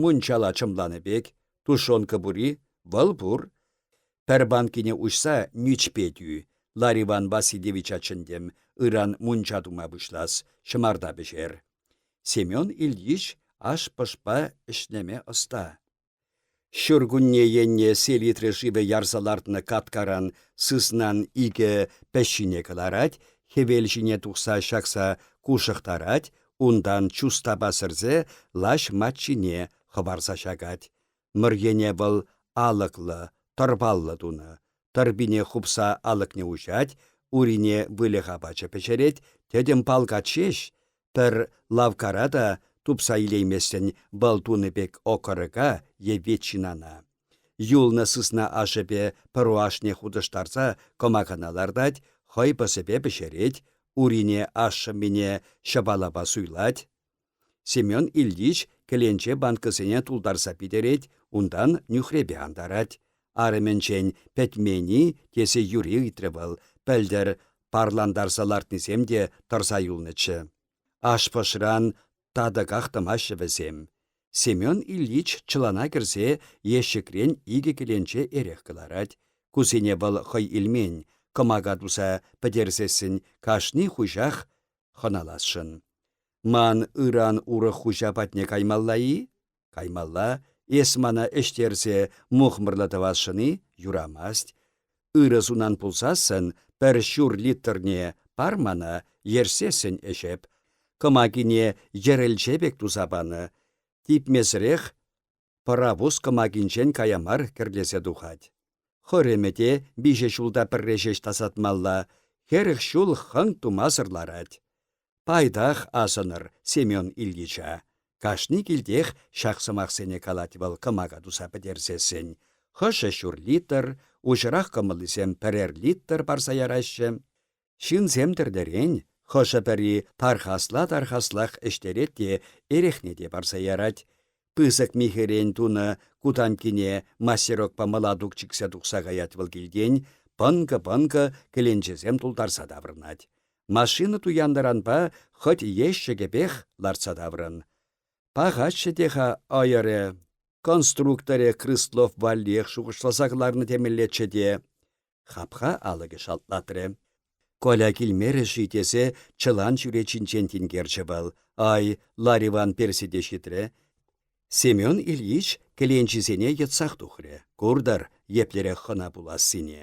[SPEAKER 1] мунчала чӑмланӑ пек, тушенка пур-и? Вӑл пур. Пӗр банкине уҫса нӳчпе тӳ. Лариван Васильевича чӗнтӗм, ыран мунча тума пуҫлас, ҫӑмарта пӗҫер. Семен Ильич аш-пӑшпа ӗҫлеме ӑста. Ҫуркунне енне селитра шывӗ ярса лартнӑ каткаран сыснан икӗ пӗҫҫине кӑларать, хӗвел ҫине тухса ҫакса кушӑхтарать, унтан чустапа сӗрсе лаҫ маччине хӑварса ҫакать. Мӑрьене вӑл алӑклӑ, тӑрпаллӑ тунӑ. Тӑрпине хупса алӑкне уҫать, урине выльӑх апачӗ пӗҫерет, тӗтӗм палкать ҫеҫ, Пӗр лавккара та тупса илейместӗн вӑл тунӑ пек окорока е ветчинана. Юлнӑ сысна ашӗпе пӑру ашне хутӑштарса кӑмакана лартать, хӑй пӑсӗпе пӗҫерет, урине аш шӑммине ҫӑпалапа суйлать. Семен Ильич кӗленче банкӑсене тултарса питӗрет, унтан нӳхрепе антарать. Арӑмӗнчен пӗтмен-и тесе юри ыйтрӗ вӑл, пӗлтӗр парлантарса лартнисем те тӑрса юлнӑччӗ. Аш-пӑшран татӑках тӑмаҫҫӗ вӗсем. Семен Ильич чӑлана кӗрсе ещӗкрен икӗ кӗленче эрех кӑларать. Кусене вӑл хӑй илмен, кӑмака туса пӗтерсессӗн кашни хуҫах хӑналасшӑн. Ман ыран урӑх хуҫа патне каймалла-и? Каймалла. Эс мана ӗҫтерсе мухмӑрлӑ тӑвасшӑн-и? Юрамасть. Ырӑ сунан пулсассӑн пӗр ҫур литрне пар мана, ерсессӗн ӗҫӗп. Кӑмакине йӗрӗлче пек туса панӑ. Типмесӗрех пӑравус кӑмакинчен кая мар кӗрлесе тухать. Хӑрӑмӗ те виҫӗ ҫулта пӗрре ҫеҫ тасатмалла, 40 ҫул хӑнк тумасӑр ларать. Пайтах асӑнӑр Семен Ильича. Кашни килтех ҫак сӑмахсене калать вӑл кӑмака туса пӗтерсессӗн. Хӑшӗ ҫур литр, уҫӑрах кӑмӑллисем пӗрер литр парса яраҫҫӗ. Ҫынсем тӗрлӗрен, хӑшӗ-пӗри тархасла-тархаслах ӗҫтерет те эрехне те парса ярать. Пысӑк михӗрен тунӑ кутамккине мастерокпа мӑлатук чиксе тухса каять вӑл килтен, пӑнкӑ-пӑнкӑ кӗленчесем тултарса таврӑнать. Машина туяннӑранпа хӑть ещӗкӗпех лартса таврӑн. Пахаччӗ те-ха ӑйӑрӗ. Конструкторӗ Крыслов валлиех шухӑшласа кӑларнӑ темеллеччӗ те. Хапха алӑкӗ шалтлатрӗ. Коля килмерӗ-ши тесе чӑлан чӳречинчен тинкерчӗ вӑл. Ай, Лариван персе те ҫитрӗ. Семен Ильич кӗленчисене йӑтсах тухрӗ. Куртӑр, еплерех хӑна пулассине.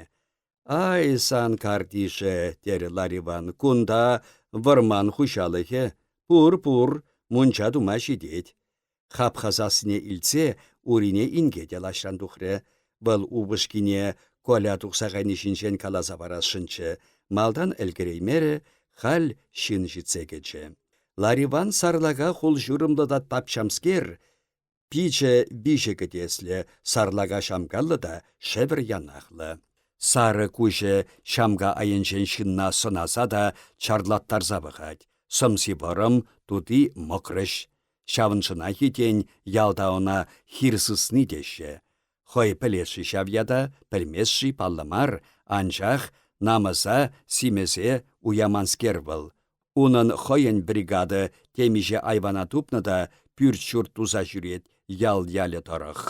[SPEAKER 1] Ай, сан картишӗ, терӗ Лариван, кунта вӑрман хуҫалӑхӗ. Пур, пур, мунча тума ҫитет. Хапха сассине илтсе урине инке те лаҫран тухрӗ. Вӑл упӑшкине Коля тухса кайни ҫинчен каласа парасшӑнччӗ. Малтан ӗлкӗреймерӗ, халь ҫын ҫитсе кӗчӗ. Лариван сарлака хул-ҫурӑмлӑ та тапчамскер, пичӗ виҫӗ кӗтеслӗ, сарлака ҫамкаллӑ та шӗвӗр янахлӑ. Сарӑ куҫӗ ҫамка айӗнчен ҫынна сӑнаса та чарлаттарса пӑхать. Сӑмси вӑрӑм, тути мӑкрӑҫ. Ҫавӑншӑнах-и тен, ялта ӑна хир сысни теҫҫӗ. Хӑй пӗлет-ши ҫав ята, пӗлмест-ши паллӑ мар, анчах намӑса, симӗсе уяманскер вӑл. Унӑн хӑйӗн бригада темиҫе айвана тупнӑ та пӳрт-ҫурт туса ҫӳрет ял-ялӗ тӑрӑх.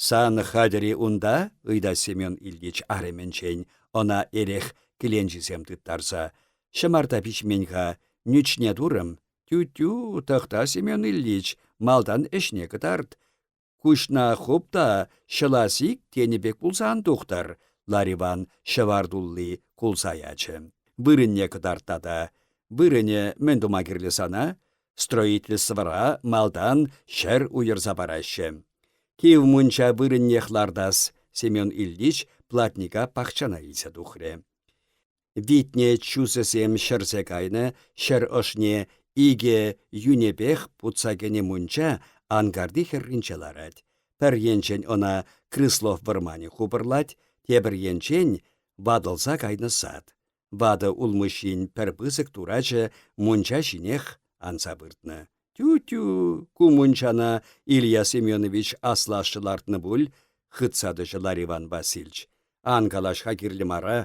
[SPEAKER 1] «Сан хатӗр-и унта?» — ыйтать Семен Ильич арӑмӗнчен, ӑна эрех кӗленчисем тыттарса. «Ҫӑмарта пиҫмен-ха, нӳчне турӑм. Тю-тю, тӑхта, Семен Ильич, малтан ӗҫне кӑтарт. Куҫна хуп та ҫӑла сик тенӗ пек пулса ан тухтӑр», — Лариван ҫӑвар тулли кулса ячӗ. «Вырӑнне кӑтарт тата. Вырӑнӗ мӗн тума кирлӗ сана? Строительствӑра малтан ҫӗр уйӑрса параҫҫӗ. Кив мунча вырӑннех лартас, Семен Ильич платника пахчана илсе тухрӗ. Витнӗ чусӗсем ҫӗрсе кайнӑ ҫӗр ӑшне икӗ йӳнӗпех путса кӗнӗ мунча анкарти хӗрринче ларать. Пӗр енчен ӑна Крыслов вӑрманӗ хупӑрлать, тепӗр енчен ватӑлса кайнӑ сад. Ватӑ улмуҫҫин пӗр пысӑк турачӗ мунча ҫинех анса выртнӑ. Тю-тю, ку мунчана Илья Семенович аслашшӗ лартнӑ пуль, хытса тӑчӗ Лариван Васильч. Ан калаҫ-ха кирлӗ мара.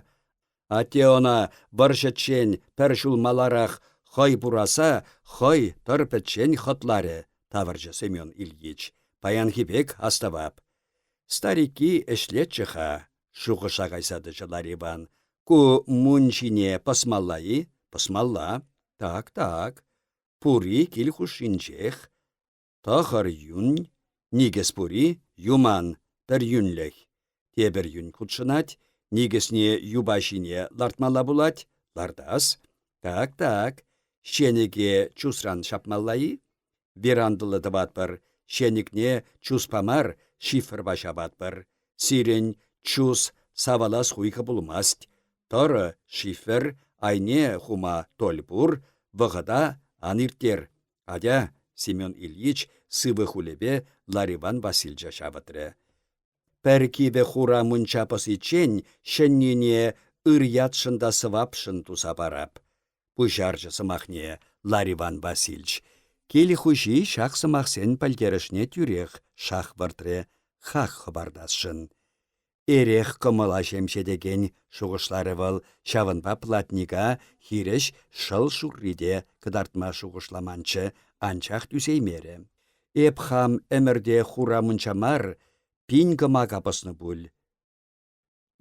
[SPEAKER 1] Атте ӑна вӑрҫӑччен пӗр ҫул маларах хӑй пураса, хӑй тӑр пӗччен хӑтларӗ, тавӑрчӗ Семен Ильич. Паянхи пек астӑвап. Старикки ӗҫлетчӗ-ха, шухӑша кайса тӑчӗ Лариван. Ку мунчине пӑсмалла-и? Пӑсмалла. Так, так. Пури кил хушшинчех. Тӑхӑр юн, никӗс пури, юман, пӗр йӳнлӗх. Тепӗр йӳн хутшӑнать, никӗсне юпа ҫине лартмалла пулать, лартас. Так, так, ҫенӗке чусран ҫапмалла-и? Верандӑллӑ тӑватпӑр, ҫенӗкне чуспа мар, шифрпа ҫапатпӑр. Сирӗн чус савалас хуйхӑ пулмасть. Тӑрӑ шифер, айне хума толь пур, вӑхӑта ан ирттер. Атя, Семен Ильич сывӑ хулӗпе Лариван Васильча ҫавӑтрӗ. Пӗр кивӗ хура мунча пӑсиччен ҫӗннине ыр ятшӑн та сӑвапшӑн туса парап. Пуҫарчӗ сӑмахне Лариван Васильч. Кил хуҫи ҫак сӑмахсен пӗлтерӗшне тӳрех шахвӑртрӗ, хак хӑпартасшӑн. Эрех кӑмӑла ҫемҫетекен, шухӑшларӗ вӑл, ҫавӑнпа платника хирӗҫ шӑл шурри те кӑтартма шухӑшламанччӗ, анчах тӳсеймерӗ. Эп хам ӗмӗрте хура мунча мар, пин кӑмака пӑснӑ пуль.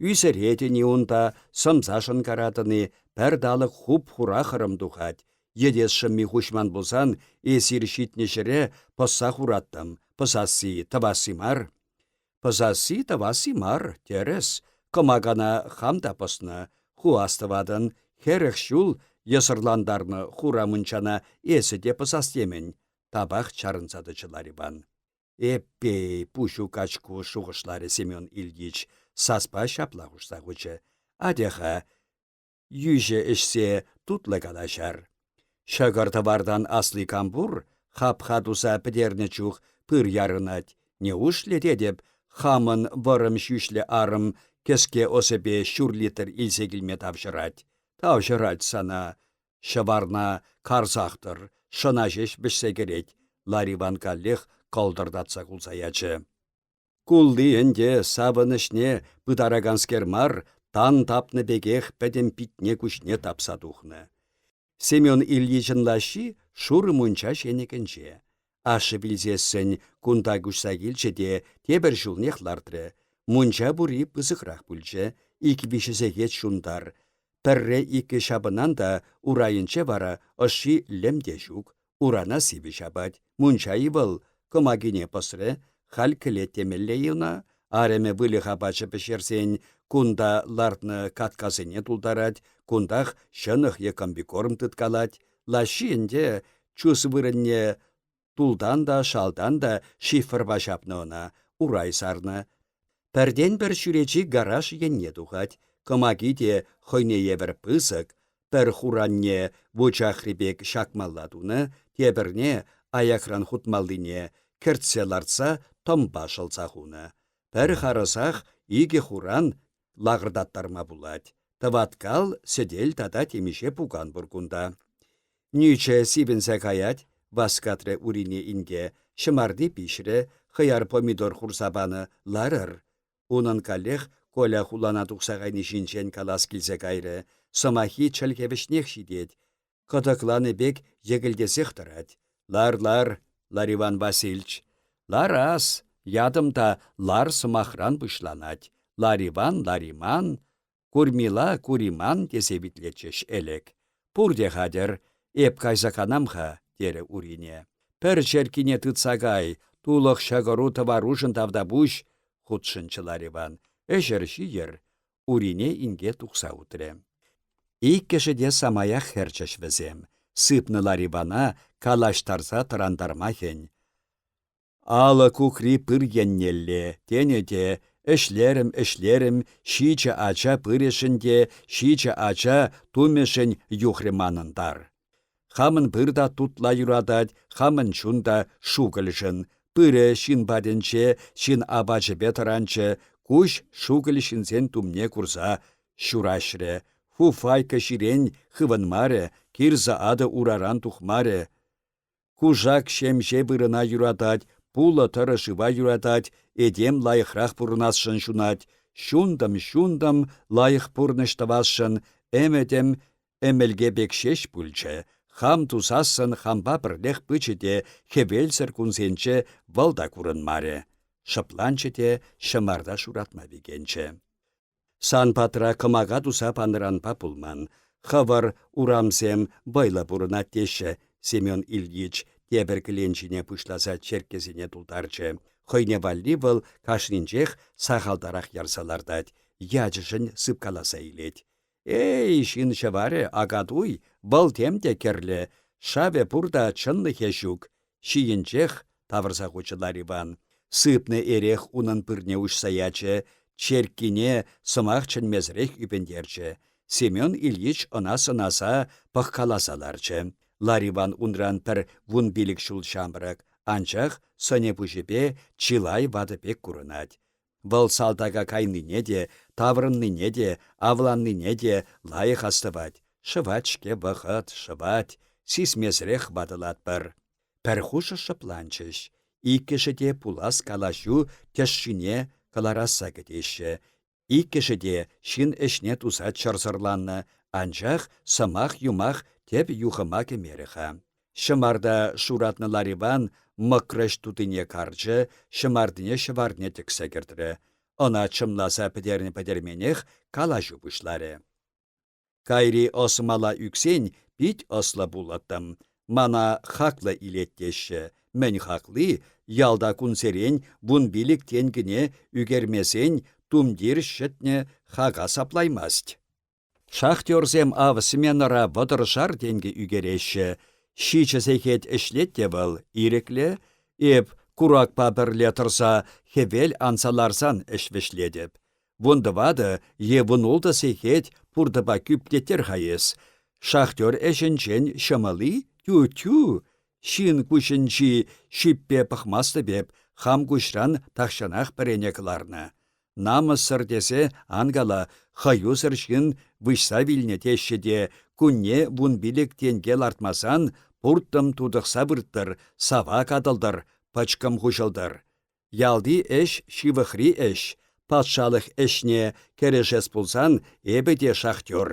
[SPEAKER 1] Ӳсӗретӗн-и унта, сӑмса шӑнкаратӑн-и, пӗр талӑк хуп-хура хӑрӑм тухать. Йӗтес шӑмми хуҫман пулсан эсир ҫитнӗ ҫӗре пӑсса хураттӑм, пӑсасси, тӑвасси мар. Пӑсасси тӑвасси мар, тӗрӗс. Кӑмакана хам та пӑснӑ. Ху астӑватӑн, 40 ҫул йӑсӑрлантарнӑ хура мунчана эсӗ те пӑсас темӗн, тапах чарӑнса тӑчӗ Лариван. Эппей, пуҫу качку, шухӑшларӗ Семен Ильич, саспа ҫапла хушса хучӗ. Атя-ха, йӳҫӗ ӗҫсе тутлӑ калаҫар. Ҫӑкӑр-тӑвартан асли кам пур, хапха туса пӗтернӗ чух пыр ярӑнать. Неушлӗ тетӗп, хамӑн вӑрӑм ҫӳҫлӗ арӑм кӗске ӑсӗпе ҫур литр илсе килме тавҫӑрать. Тавҫӑрать сана. Ҫӑварна карсах тӑр, шӑна ҫеҫ вӗҫсе кӗрет. Лариван каллех кӑлтӑртатса кулса ячӗ. Кулли ӗнтӗ савӑнӑҫне пытараканскер мар, тан тапнӑ пекех пӗтӗм питне-куҫне тапса тухнӑ. Семен Ильичӑн лаҫҫи шурӑ мунча ҫенӗкӗнче. Ашшӗ вилсессӗн кунта куҫса килчӗ те тепӗр ҫулнех лартрӗ. Мунча пури пысӑкрах пулчӗ, ик-виҫӗ сехет ҫунтар. Пӗрре-иккӗ ҫапӑнан та урайӗнче вара ӑшши лӗм те ҫук, Урана сивӗ ҫапать. Мунча-и вӑл? Кӑмакине пӑсрӗ. Халь кӗлет темелле-и ӑна? Арӑмӗ выльӑх апачӗ пӗҫерсен кунта лартнӑ каткасене тултарать, кунтах ҫӑнӑх е комбикорм тыткалать. Лаҫҫи ӗнтӗ чус вырӑнне тултан та, шалтан та шифрпа ҫапнӑ ӑна, урай сарнӑ. Пӗртен-пӗр чӳречи гараж енне тухать, кӑмаки те хӑйне евӗр пысӑк, пӗр хуранне вучахри пек ҫакмалла тунӑ, тепӗрне, аякран хутмаллине, кӗртсе лартса тӑмпа шӑлса хунӑ. Пӗр харӑсах икӗ хуран лакӑртаттарма пулать. Тӑваткал сӗтел тата темиҫе пукан пур кунта. Нӳчӗ сивӗнсе каять, васкатрӗ Урине инке. Ҫӑмарти пиҫрӗ, хӑяр-помидор хурса панӑ, ларӑр. Унӑн каллех Коля хулана тухса кайни ҫинчен калас килсе кайрӗ. Сӑмаххи чӗлхе вӗҫнех ҫитет. Кӑтӑкланӑ пек йӗкӗлтесех тӑрать. Лар-лар, Лариван Васильч. Ларас, ятӑм та лар сӑмахран пуҫланать. Лариван, Лариман, Курмила, Куриман тесе витлетчӗҫ ӗлӗк. Пурте хатӗр, эп кайса канам-ха, терӗ Урине. Пӗр черккине тытса кай, тулӑх ҫӑкӑру-тӑварушӑн тавтапуҫ, хутшӑнчӗ Лариван. Ӗҫӗр ҫийӗр. Урине инке тухса утрӗ. Иккӗшӗ те самаях хӗрчӗҫ вӗсем. Сыпнӑ Ларивана калаҫтарса тӑрантарма хӗн. Алӑ кукри пыр еннелле, тенӗ те, ӗҫлерӗм-ӗҫлерӗм, ҫичӗ ача пырӗшӗн те ҫичӗ ача тумӗшӗн юхрӗ манӑн тар. Хамӑн пыр та тутла юратать, хамӑн чун та шукӑльшӑн. Пырӗ ҫын патӗнче ҫын апачӗпе тӑранчӗ, куҫ шукӑль ҫынсен тумне курса ҫураҫрӗ. Фуфайка ҫирен хывӑнмарӗ, кирза атӑ ураран тухмарӗ. Кушак ҫемҫе вырӑна юратать, пулӑ тӑрӑ шыва юратать, этем лайӑхрах пурӑнасшӑн ҫунать. Ҫунтӑм-ҫунтӑм лайӑх пурнӑҫ тӑвасшӑн, ӗмӗтӗм ӗмӗлке пек ҫеҫ пулчӗ. Хам тусассӑн хампа пӗрлех пычӗ те хӗвелсӗр кунсенче вӑл та курӑнмарӗ. Шӑпланчӗ те ҫӑмарта шуратма пикенчӗ. Сан патра кӑмака туса панӑранпа пулман. Хӑвӑр урамсем вӑйлӑ пурӑнать теҫҫӗ, Семен Ильич тепӗр кӗленчине пуҫласа черккесене тултарчӗ. Хӑйне валли вӑл кашнинчех сахалтарах ярса лартать, ячӗшӗн сыпкаласа илет. Эй, ҫын ҫӑварӗ, акатуй, вӑл тем те кӗрлӗ, шавӗ пур та чӑнлӑхӗ ҫук, Ҫийӗнчех, тавӑрса хучӗ Лариван. Сыпнӑ эрех унӑн пырне уҫса ячӗ, черккине сӑмах чӗнмесӗрех ӳпӗнтерчӗ. Семен Ильич ӑна сӑнаса, пӑхкаласа ларчӗ. Лариван унран пӗр вунпилӗк ҫул ҫамрӑк, анчах сӑнӗ-пуҫӗпе чылай ватӑ пек курӑнать. Вӑл салтака кайнине те, таврӑннине те, авланнине те лайӑх астӑвать. Шӑвать-ҫке вӑхӑт, шӑвать, сисмесӗрех ватӑлатпӑр. Пӗр хушӑ шӑпланчӗҫ. Иккӗшӗ те пулас калаҫу тӗшшине кӑларасса кӗтеҫҫӗ. Иккӗшӗ те ҫын ӗҫне туса чӑрсӑрланнӑ, анчах сӑмах-юмах тӗп юхӑма кӗмерӗ-ха. Ҫӑмарта шуратнӑ Лариван мӑкрӑҫ тутине карчӗ, ҫӑмартине ҫӑварне тӗксе кӗртрӗ. Ӑна чӑмласа пӗтернӗ-пӗтерменех калаҫу пуҫларӗ. Кайри ӑс мала ӳксен пит ӑслӑ пулӑттӑм. Мана хаклӑ илет теҫҫӗ. Мӗн хакли, ялта кунсерен вунпилӗк тенкӗне ӳкермесен тумтир ҫӗтнӗ хака саплаймасть. Шахтерсем ав сменӑра вӑтӑршар тенкӗ ӳкереҫҫӗ. Ҫичӗ сехет ӗҫлет те вӑл, ирӗклӗ. Эп куракпа пӗрле тӑрса хӗвел анса ларсан ӗҫ вӗҫлетӗп. Вунтӑватӑ е вунултӑ сехет пуртӑпа кӳптеттер-ха эс. Шахтер ӗҫӗнчен ҫӑмӑл-и? Тю-тю! Ҫын куҫӗнчи ҫӳппе пӑхмастӑп эп, хам куҫран тахҫанах пӗрене кӑларнӑ. Намӑссӑр тесе ан кала, хӑюсӑр ҫын выҫса вилнӗ теҫҫӗ те кунне вунпилӗк тенке лартмасан пурттӑм тутӑхса вырттӑр, сава катӑлтӑр, пӑчкӑм хуҫӑлтӑр. Ялти ӗҫ ҫывӑхри ӗҫ, патшалӑх ӗҫне кӗрешес пулсан эпӗ те шахтер.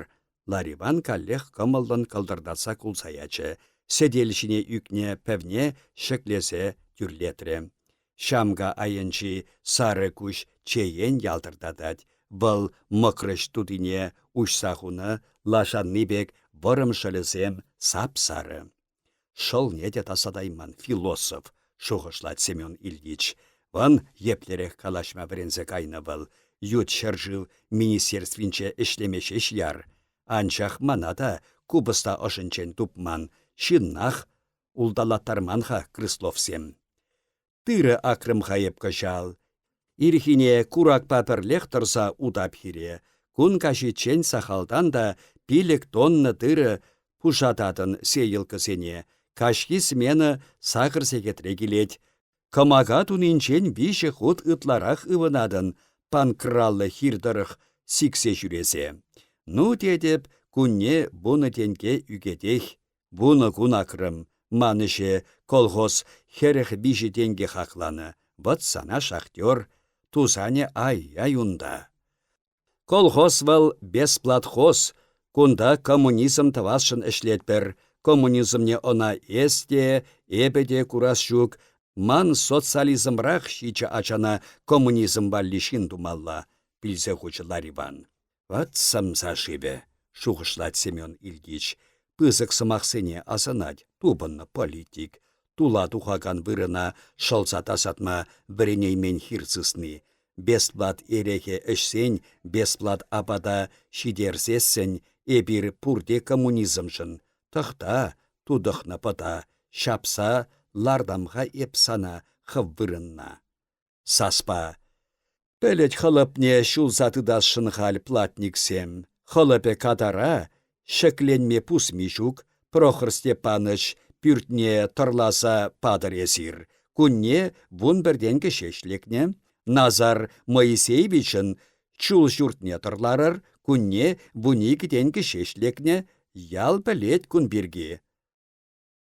[SPEAKER 1] Лариван каллех кӑмӑллӑн кӑлтӑртатса кулса ячӗ, сӗтел ҫине ӳкнӗ пӗвне ҫӗклесе тӳрлетрӗ. Ҫамка айӗнчи сарӑ куҫ чеен ялтӑртатать, вӑл мӑкрӑҫ тутине уҫса хунӑ лашанни пек вӑрӑм шӑлӗсем сап-сарӑ. Шӑлне те тасатайман философ, шухӑшлать Семен Ильич. Вӑн еплерех калаҫма вӗренсе кайнӑ вӑл, ют ҫӗршыв министерствинче ӗҫлеме ҫеҫ яр. Анчах мана та купӑста ӑшӗнчен тупман, ҫыннах улталаттарман-ха Крысловсем. Тырӑ акрӑм-ха эп кӑҫал. Ирхине куракпа пӗрлех тӑрса утап хире. Кун каҫиччен сахалтан та пилӗк тонна тырӑ пушататӑн сеялкӑсене. Каҫхи смена сакӑр сехетре килет. Кӑмака тунинчен виҫӗ хут ытларах ывӑнатӑн панкраллӑ хир тӑрӑх сиксе ҫӳресе. Ну, тетӗп, кунне вунӑ тенке ӳкетех. Вунӑ кун акрӑм. Ман ӗҫе колхоз 43 тенкӗ хакланӑ. Вӑт сана шахтер. Тусанӗ ай-яй унта. Колхоз вӑл бесплатхоз. Кунта коммунизм тӑвасшӑн ӗҫлетпӗр. Коммунизмне ӑна эс те, эпӗ те курас ҫук. Ман социализмрах ҫичӗ ачана коммунизм валли ҫын тумалла, пилсе хучӗ Лариван. Вӑт сӑмса шывӗ, шухӑшлать Семен Ильич. Пысӑк сӑмахсене асӑнать тупӑннӑ политик. Тула тухакан вырӑна шӑлса тасатма вӗренеймен хир сысни. Бесплат эрехе ӗҫсен, бесплат апата ҫитерсессӗн эпир пурте коммунизмшӑн. Тӑхта, тутӑхнӑ пӑта, ҫапса лартам-ха эп сана хӑв вырӑнна. Саспа. Пӗлӗт хӑлӑпне ҫулса тытасшӑн халь платниксем. Хӑлӑпӗ катара, ҫӗкленме пусми ҫук, Прохор Степаныч пӳртне тӑрласа патӑр эсир. Кунне вунпӗртенкӗ ҫеҫ лекнӗ. Назар Моисеевичӑн чул ҫуртне тӑрларӑр, кунне вуникӗ тенкӗ ҫеҫ лекнӗ. Ял пӗлет кун пирки.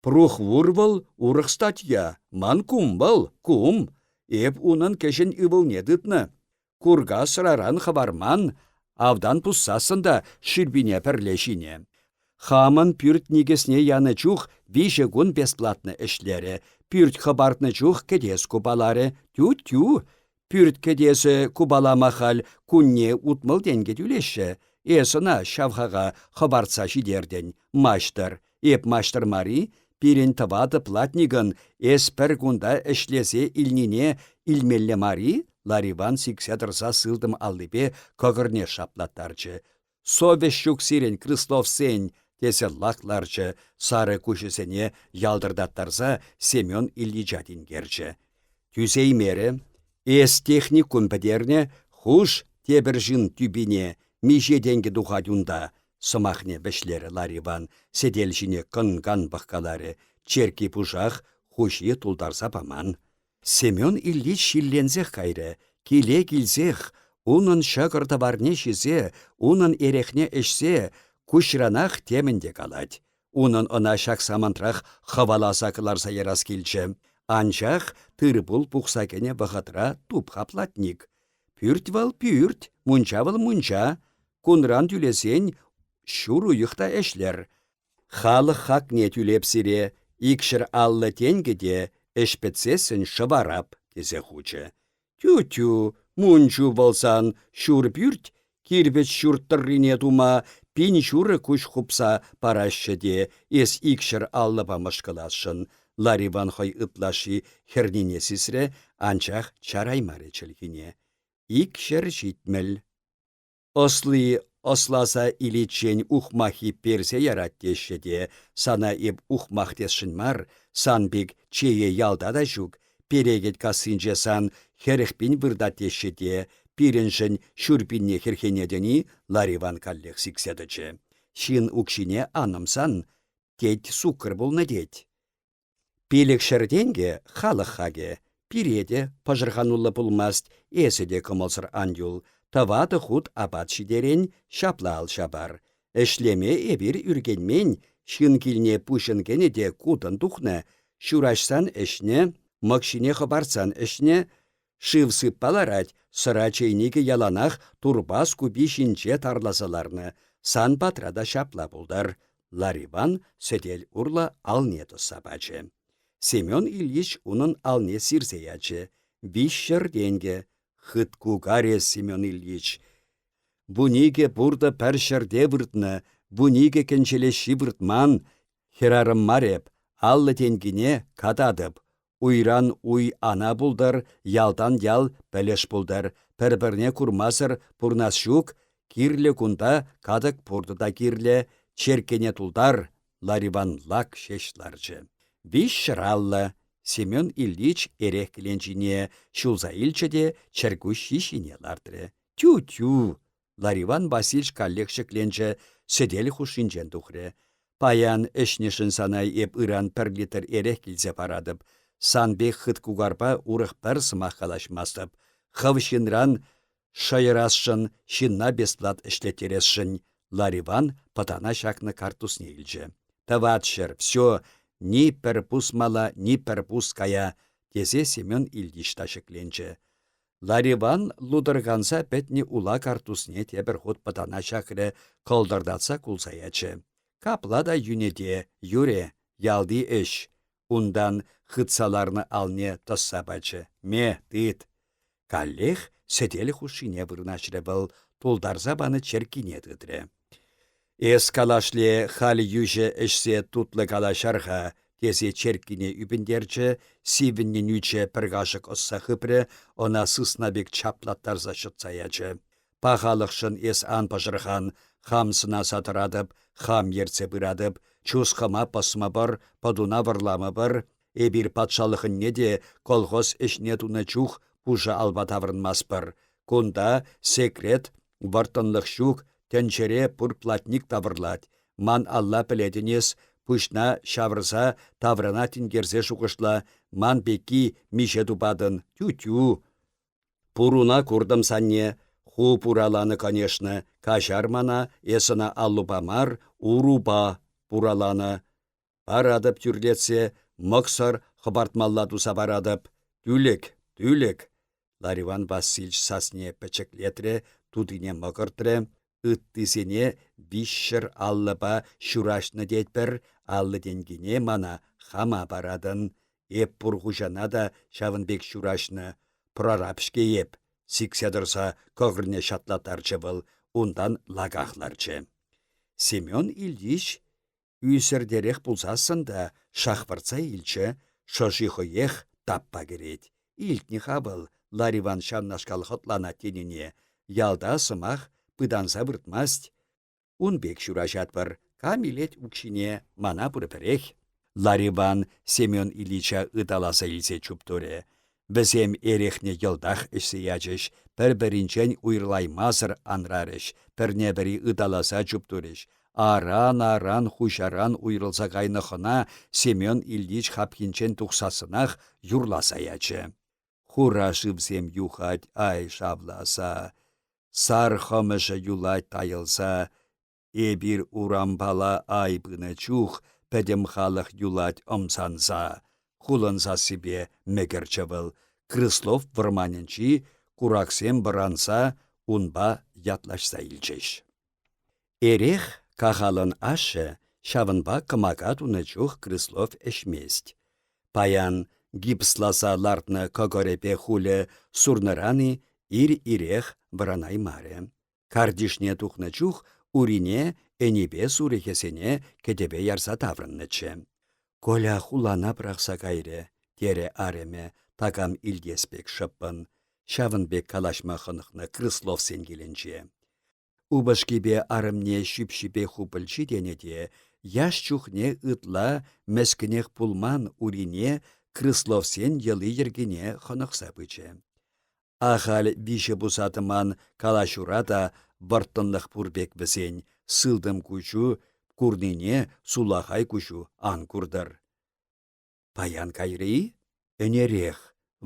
[SPEAKER 1] Прухвур вӑл урӑх статья, ман кум вӑл, кум. Эп унӑн кӗҫӗн ывӑлне тытнӑ. Курка сӑраран хӑварман, автан пуссассӑн та шӳрпине пӗрле ҫинӗ. Хамӑн пӳрт никӗсне янӑ чух виҫӗ кун бесплатно ӗҫлерӗ, пӳрт хӑпартнӑ чух кӗтес купаларӗ. Тю-тю! Пӳрт кӗтесӗ купалама халь кунне 60 тенкӗ тӳлеҫҫӗ. Эс ӑна ҫав хака хӑпартса ҫитертӗн, маҫтӑр. Эп маҫтӑр мар-и? Пирӗн тӑватӑ платникӑн эс пӗр кунта ӗҫлесе илнине илмелле мар-и? Лариван сиксе тӑрса сылтӑм аллипе кӑкӑрне шаплаттарчӗ. Совеҫ ҫук сирӗн, Крысловсен, тесе лак ларчӗ, сарӑ куҫӗсене ялтӑртаттарса Семен Ильича тинкерчӗ. Тӳсеймерӗ. Эс техникум пӗтернӗ, хуш тепӗр ҫын тӳпине, миҫе тенкӗ тухать унта, сӑмахне вӗҫлерӗ Лариван, сӗтел ҫине кӑн-кан пӑхкаларӗ, черкки пушах, хуҫи тултарса паман. Семен Ильич ҫилленсех кайрӗ, киле килсех, унӑн ҫӑкӑр-тӑварне ҫисе, унӑн эрехне ӗҫсе, куҫранах темӗн те калать. Унӑн ӑна ҫак самантрах хӑваласа кӑларса ярас килчӗ. Анчах тыр-пул пухса кӗнӗ вӑхӑтра туп-ха платник. Пӳрт вӑл пӳрт, мунча вӑл мунча. Кунран тӳлесен ҫур уйӑх та ӗҫлер. Халӑх хакне тӳлеп сире, 250 тенкӗ те ӗҫ пӗтсессӗн шӑварап, тесе хучӗ. Тю-тю, мунчу пулсан ҫур пӳрт, кирпӗч ҫурт тӑррине тума пин ҫурӑ куҫ хупса параҫҫӗ те эс икҫӗр аллӑпа мӑшкӑласшӑн. Лариван хӑй ытлашши хӗрнине сисрӗ, анчах чараймарӗ чӗлхине. 270. Ӑсли ӑсласа иличчен ухмаххи персе ярать теҫҫӗ те, сана эп ухмах тесшӗн мар, сан пек чее ялта та ҫук, перекет кассинче сан 40 пин выртать теҫҫӗ те, пирӗншӗн ҫур пинне хӗрхенетӗн-и? Лариван каллех сиксе тӑчӗ. Ҫын укҫине ан ӑмсан, тет суккӑр пулнӑ тет. Пилӗкҫӗр тенкӗ — халӑх хакӗ. Пире те пӑшӑрхануллӑ пулмасть, эсӗ те кӑмӑлсӑр ан юл. Тӑватӑ хут апат ҫитерен, ҫапла ал ҫапар. Ӗҫлеме эпир ӳркенмен, ҫын килне пуҫӑн кӗнӗ те кутӑн тухнӑ, ҫураҫсан ӗҫнӗ, мӑк ҫине хӑпартсан ӗҫнӗ, шыв сыппа ларать, сӑра чейникӗ яланах турпас купи ҫинче тарласа ларнӑ. Сан патра та ҫапла пултӑр. Лариван сӗтел урлӑ алне тӑсса пачӗ. Семен Ильич унӑн алне сирсе ячӗ. Виҫҫӗр тенкӗ. Хыт кукаре Семен Ильич. Вуникӗ пуртӑ пӗр ҫӗрте выртнӑ, вуникӗ кӗнчелеҫҫи выртман. Хӗрарӑм мар эп, 50 тенкине кататӑп. Уйран уй ана пултӑр, ялтан ял пӗлӗш пултӑр, пӗр-пӗрне курмасӑр пурнас ҫук, кирлӗ кунта катӑк пуртӑ та кирлӗ, черккене тултар, Лариван лак ҫеҫ ларчӗ. Виҫҫӗр Семен Ильич эрех кӗленчине ҫулса илчӗ те чӗркуҫҫи ҫине лартрӗ. Тю-тю! Лариван Васильч каллех ҫӗкленчӗ, сӗтел хушшинчен тухрӗ. Паян ӗҫнӗшӗн сана эп ыран пӗр литр эрех килсе паратӑп. Сан пек хыт кукарпа урӑх пӗр сӑмах калаҫмастӑп. Хӑв ҫынран шӑйӑрасшӑн, ҫынна бесплат ӗҫлеттересшӗн. Лариван пӑтана ҫакнӑ карттусне илчӗ. Тӑватҫӗр, все, ни пӗр пус мала, ни пӗр пус кая, тесе Семен Ильич та ҫӗкленчӗ. Лариван лутӑрканса пӗтнӗ ула карттусне тепӗр хут пӑтана ҫакрӗ, кӑлтӑртатса кулса ячӗ. Капла та йӳнӗте, юрӗ, ялти ӗҫ. Унтан хытса ларнӑ алне тӑсса пачӗ. Ме, тыт. Каллех сӗтел хушшине вырнаҫрӗ вӑл, тултарса панӑ черккине тытрӗ. Эс калашле халь йӳҫӗ ӗҫсе тутлӑ калаҫар-ха, тесе черккине ӳпӗнтерчӗ, сивӗннӗ нӳчӗ пӗр кашӑк ӑсса хыпрӗ, ӑна сысна пек чаплаттарса ҫӑтса ячӗ. Пахалӑхшӑн эс ан пӑшӑрхан, хам сӑнаса тӑратӑп, хам ертсе пыратӑп, чус хӑма пӑсмӑпӑр, пӑтуна вӑрламӑпӑр. Эпир патшалӑхӑнне те колхоз ӗҫне тунӑ чух пушӑ алпа таврӑнмастпӑр. Кунта секрет Вӑрттӑнлӑх ҫук, тӗнчере пур платник та вӑрлать. Ман алла пӗлетӗн эс, пуҫна ҫавӑрса таврана тинкерсе шухӑшла, ман пекки миҫе тупатӑн, тю-тю. Пуруна куртӑм санне, ху пураланӑ, конечно, каҫар мана, эс ӑна аллупа мар, урупа пураланӑ. Паратӑп тӳрлетсе, мӑксӑр хӑпартмалла туса паратӑп. Тӳлек, тӳлек. Лариван Васильч сасне пӗчӗклетрӗ, тутине мӑкӑртрӗ, ыттисене виҫҫӗр аллӑпа ҫураҫнӑ тетпӗр, 50 тенкине мана хама паратӑн. Эп пур хуҫана та ҫавӑн пек ҫураҫнӑ. Прораб-ҫке эп, сиксе тӑрса кӑкӑрне ҫатлаттарчӗ вӑл, унтан лаках ларчӗ. Семен Ильич ӳсӗртерех пулсассӑн та шахвӑртса илчӗ, шӑши хӑех таппа кӗрет. Илтнӗ-ха вӑл Лариван ҫавнашкал хӑтланать тенине, ялта сӑмах пытанса выртмасть. Ун пек ҫураҫатпӑр, кам илет укҫине, мана пурпӗрех. Лариван Семен Ильича ыталаса илсе чуптурӗ. Вӗсем эрехне йӑлтах ӗҫсе ячӗҫ, пӗр-пӗринчен уйрӑлаймасӑр анрарӗҫ, пӗрне-пӗри ыталаса чуптурӗҫ. Аран-аран хуҫаран уйрӑлса кайнӑ хӑна Семен Ильич хапхинчен тухсассӑнах юрласа ячӗ. Хура шывсем юхать ай шавласа, сар хӑмӑшӗ юлать тайӑлса, Эпир урампала ай пынӑ чух пӗтӗм халӑх юлать ӑмсанса, хулӑн сассипе мӗкӗрчӗ вӑл, Крыслов вӑрманӗнчи кураксем вӑранса унпа ятлаҫса илчӗҫ. Эрех кахалӑн ашшӗ, ҫавӑнпа кӑмака тунӑ чух Крыслов ӗҫмест. Паян гипсласа лартнӑ кӑкӑрӗпе хулӗ сурнӑран-и ир-ирех вӑранаймарӗ. Картишне тухнӑ чух урине ӗнипе сурӑхӗсене кӗтӗве ярса таврӑннӑччӗ. Коля хулана пӑрахса кайрӗ, терӗ арӑмӗ такам илтес пек шӑппӑн. Ҫавӑн пек калаҫма хӑнӑхнӑ Крысловсен килӗнче. Упӑшкипе арӑмне ҫӳпҫипе хупӑлчи тенӗ те, яш чухне ытла мӗскӗнех пулман урине Крысловсен йӑли-йӗркине хӑнӑхса пычӗ. Ахаль виҫӗ пуса тӑман калаҫура та вӑрттӑнлӑх пур пек вӗсен, сылтӑм куҫу курнине сулахай куҫу ан куртӑр. Паян кайрӗ-и? Ӗнерех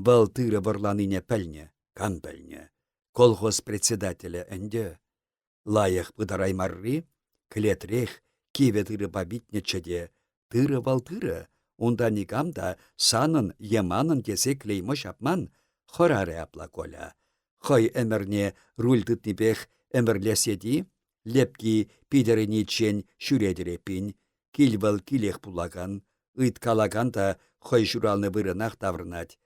[SPEAKER 1] вӑл тырӑ вӑрланине пӗлнӗ, кам пӗлнӗ. Колхоз председателӗ ӗнтӗ. Лайӑх пытараймарри кӗлетрех кивӗ тырӑпа витнӗччӗ те, тырӑ вӑл тырӑ, унта никам та санӑн е манӑн тесе клеймо ҫапман, хӑрарӗ апла Коля. Хӑй ӗмӗрне руль тытнипех ӗмӗрлесет-и? Лепки питӗрӗниччен ҫӳретӗр эппин. Кил вӑл килех пулакан. Ыйткалакан та хӑй ҫуралнӑ вырӑнах таврӑнать.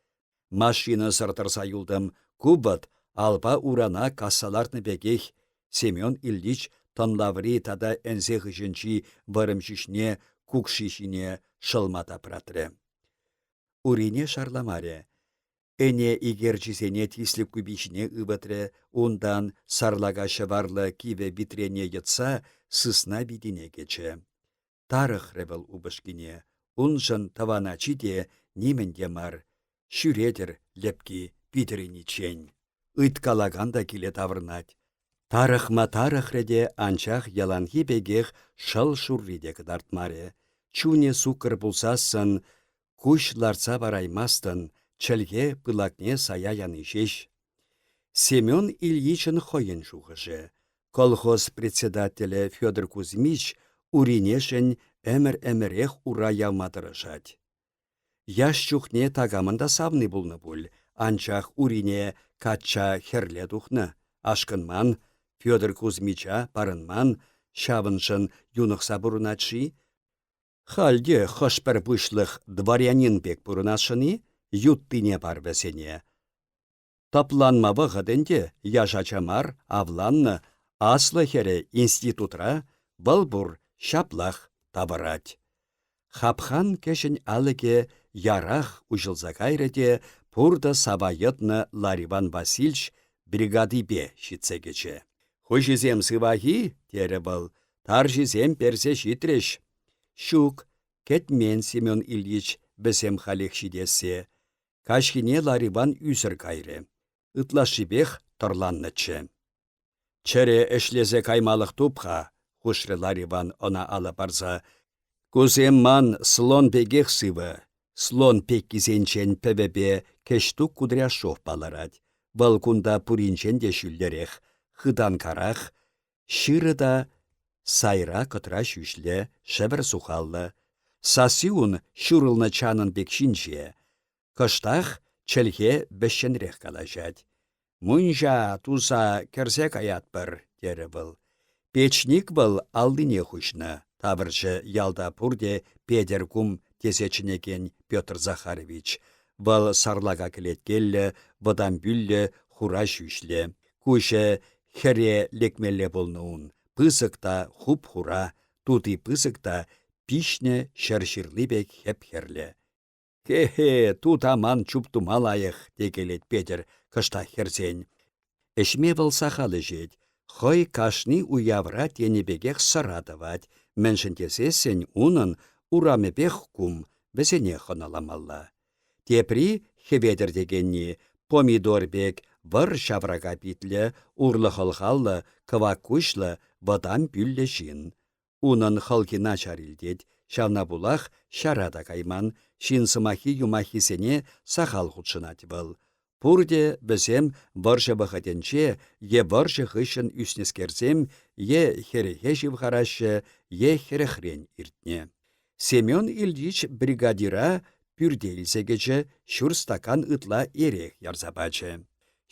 [SPEAKER 1] Машинӑсӑр тӑрса юлтӑм. Ку вӑт алпа урана касса лартнӑ пекех. Семен Ильич тӑнлаври тата ӗнсе хыҫӗнчи вӑрӑм ҫӳҫне кукши ҫине шӑлма тапратрӗ. Урине шарламарӗ. Ӗне икерчисене тислӗк купи ҫине ывӑтрӗ, унтан сарлака ҫӑварлӑ кивӗ витрене йӑтса сысна витине кӗчӗ. Тарӑхрӗ вӑл упӑшкине. Уншӑн тӑван ачи те нимӗн те мар. Ҫӳретӗр лӗпки питӗрӗниччен. Ыйткалакан та киле таврӑнать. Тарӑхма тарӑхрӗ те, анчах яланхи пекех шӑл шурри те кӑтартмарӗ. Чунӗ суккӑр пулсассӑн куҫ лартса параймастӑн, чӗлхе пылакне сая яни ҫеҫ. Семен Ильичӑн хӑйӗн шухӑшӗ. Колхоз председателӗ Федор Кузьмич Уринешӗн ӗмӗр-ӗмӗрех ура явма тӑрӑшать. Яш чухне такамӑн та савни пулнӑ пуль, анчах Урине качча хӗрле тухнӑ, ашкӑнман, Федор Кузьмича парӑнман, ҫавӑншӑн юнӑхса пурӑнать-ши? Халь те хӑш-пӗр пуҫлӑх дворянин пек пурӑнасшӑн-и? Юттине пар вӗсене. Тӑпланма вӑхӑт ӗнтӗ, яш ача мар, авланнӑ, аслӑ хӗрӗ институтра, вӑл пур, ҫаплах тавӑрать. Хапхан кӗҫӗн алӑкӗ ярах уҫӑлса кайрӗ те пуртӑ сава йӑтнӑ Лариван Васильч бригадипе ҫитсе кӗчӗ. «Хуҫисем сывах-и?» терӗ вӑл. «Тарҫисем персе ҫитрӗҫ». Ҫук, кӗтмен Семен Ильич вӗсем халех ҫитессе. Каҫхине Лариван ӳсӗр кайрӗ. Ытлашшипех тӑрланнӑччӗ. «Чӗре ӗҫлесе каймалӑх туп-ха», — хушрӗ Лариван ӑна алӑ парса. «Кусем ман слон пекех сывӑ. Слон пеккисенчен пӗвӗпе Кӗҫтук Кудряшов палӑрать. Вӑл кунта пуринчен те ҫӳллӗрех, хытанкарах, ҫырӑ та сайра кӑтра ҫӳҫлӗ, шӗвӗр сухаллӑ. Сасси ун ҫурӑлнӑ чанӑн пек ҫинҫе. Кӑштах чӗлхе вӗҫҫӗнрех калаҫать. «Мунча туса кӗрсе каятпӑр», — терӗ вӑл. Печник вӑл аллине хуҫнӑ, тавӑрчӗ ялта пурте Петӗр кум тесе чӗнекен Петр Захарович. Вӑл сарлака кӗлеткеллӗ, вӑтам пӳллӗ, хура ҫӳҫлӗ. Куҫӗ хӗре лекмелле пулнӑ ун, пысӑк та хуп-хура, тути пысӑк та пиҫнӗ ҫӗрҫырли пек хӗп-хӗрлӗ. «Хе-хе, тутаман чуптума лайӑх», — текелет Петӗр кӑштах хӗрсен. Ӗҫме вӑл сахал ӗҫет, хӑй кашни уявра тенӗ пекех сӑра тӑвать, мӗншӗн тесессӗн унӑн урамӗпех кум, вӗсене хӑналамалла. Тепри, Хӗветӗр текенни, помидор пек вӑр ҫаврака питлӗ, урлӑ хӑлхаллӑ, кӑвак куҫлӑ, вӑтам пӳллӗ ҫын. Унӑн хӑлхи начар илтет, ҫавна пулах ҫара та кайман, ҫын сӑмаххи-юмаххисене сахал хутшӑнать вӑл. Пурте вӗсем вӑрҫӑ вӑхӑтӗнче е вӑрҫӑ хыҫҫӑн ӳснӗскерсем е хӗрӗхе ҫывхараҫҫӗ, е хӗрӗхрен иртнӗ. Семен Ильич бригадира пӳрте илсе кӗчӗ, ҫур стакан ытла эрех ярса пачӗ.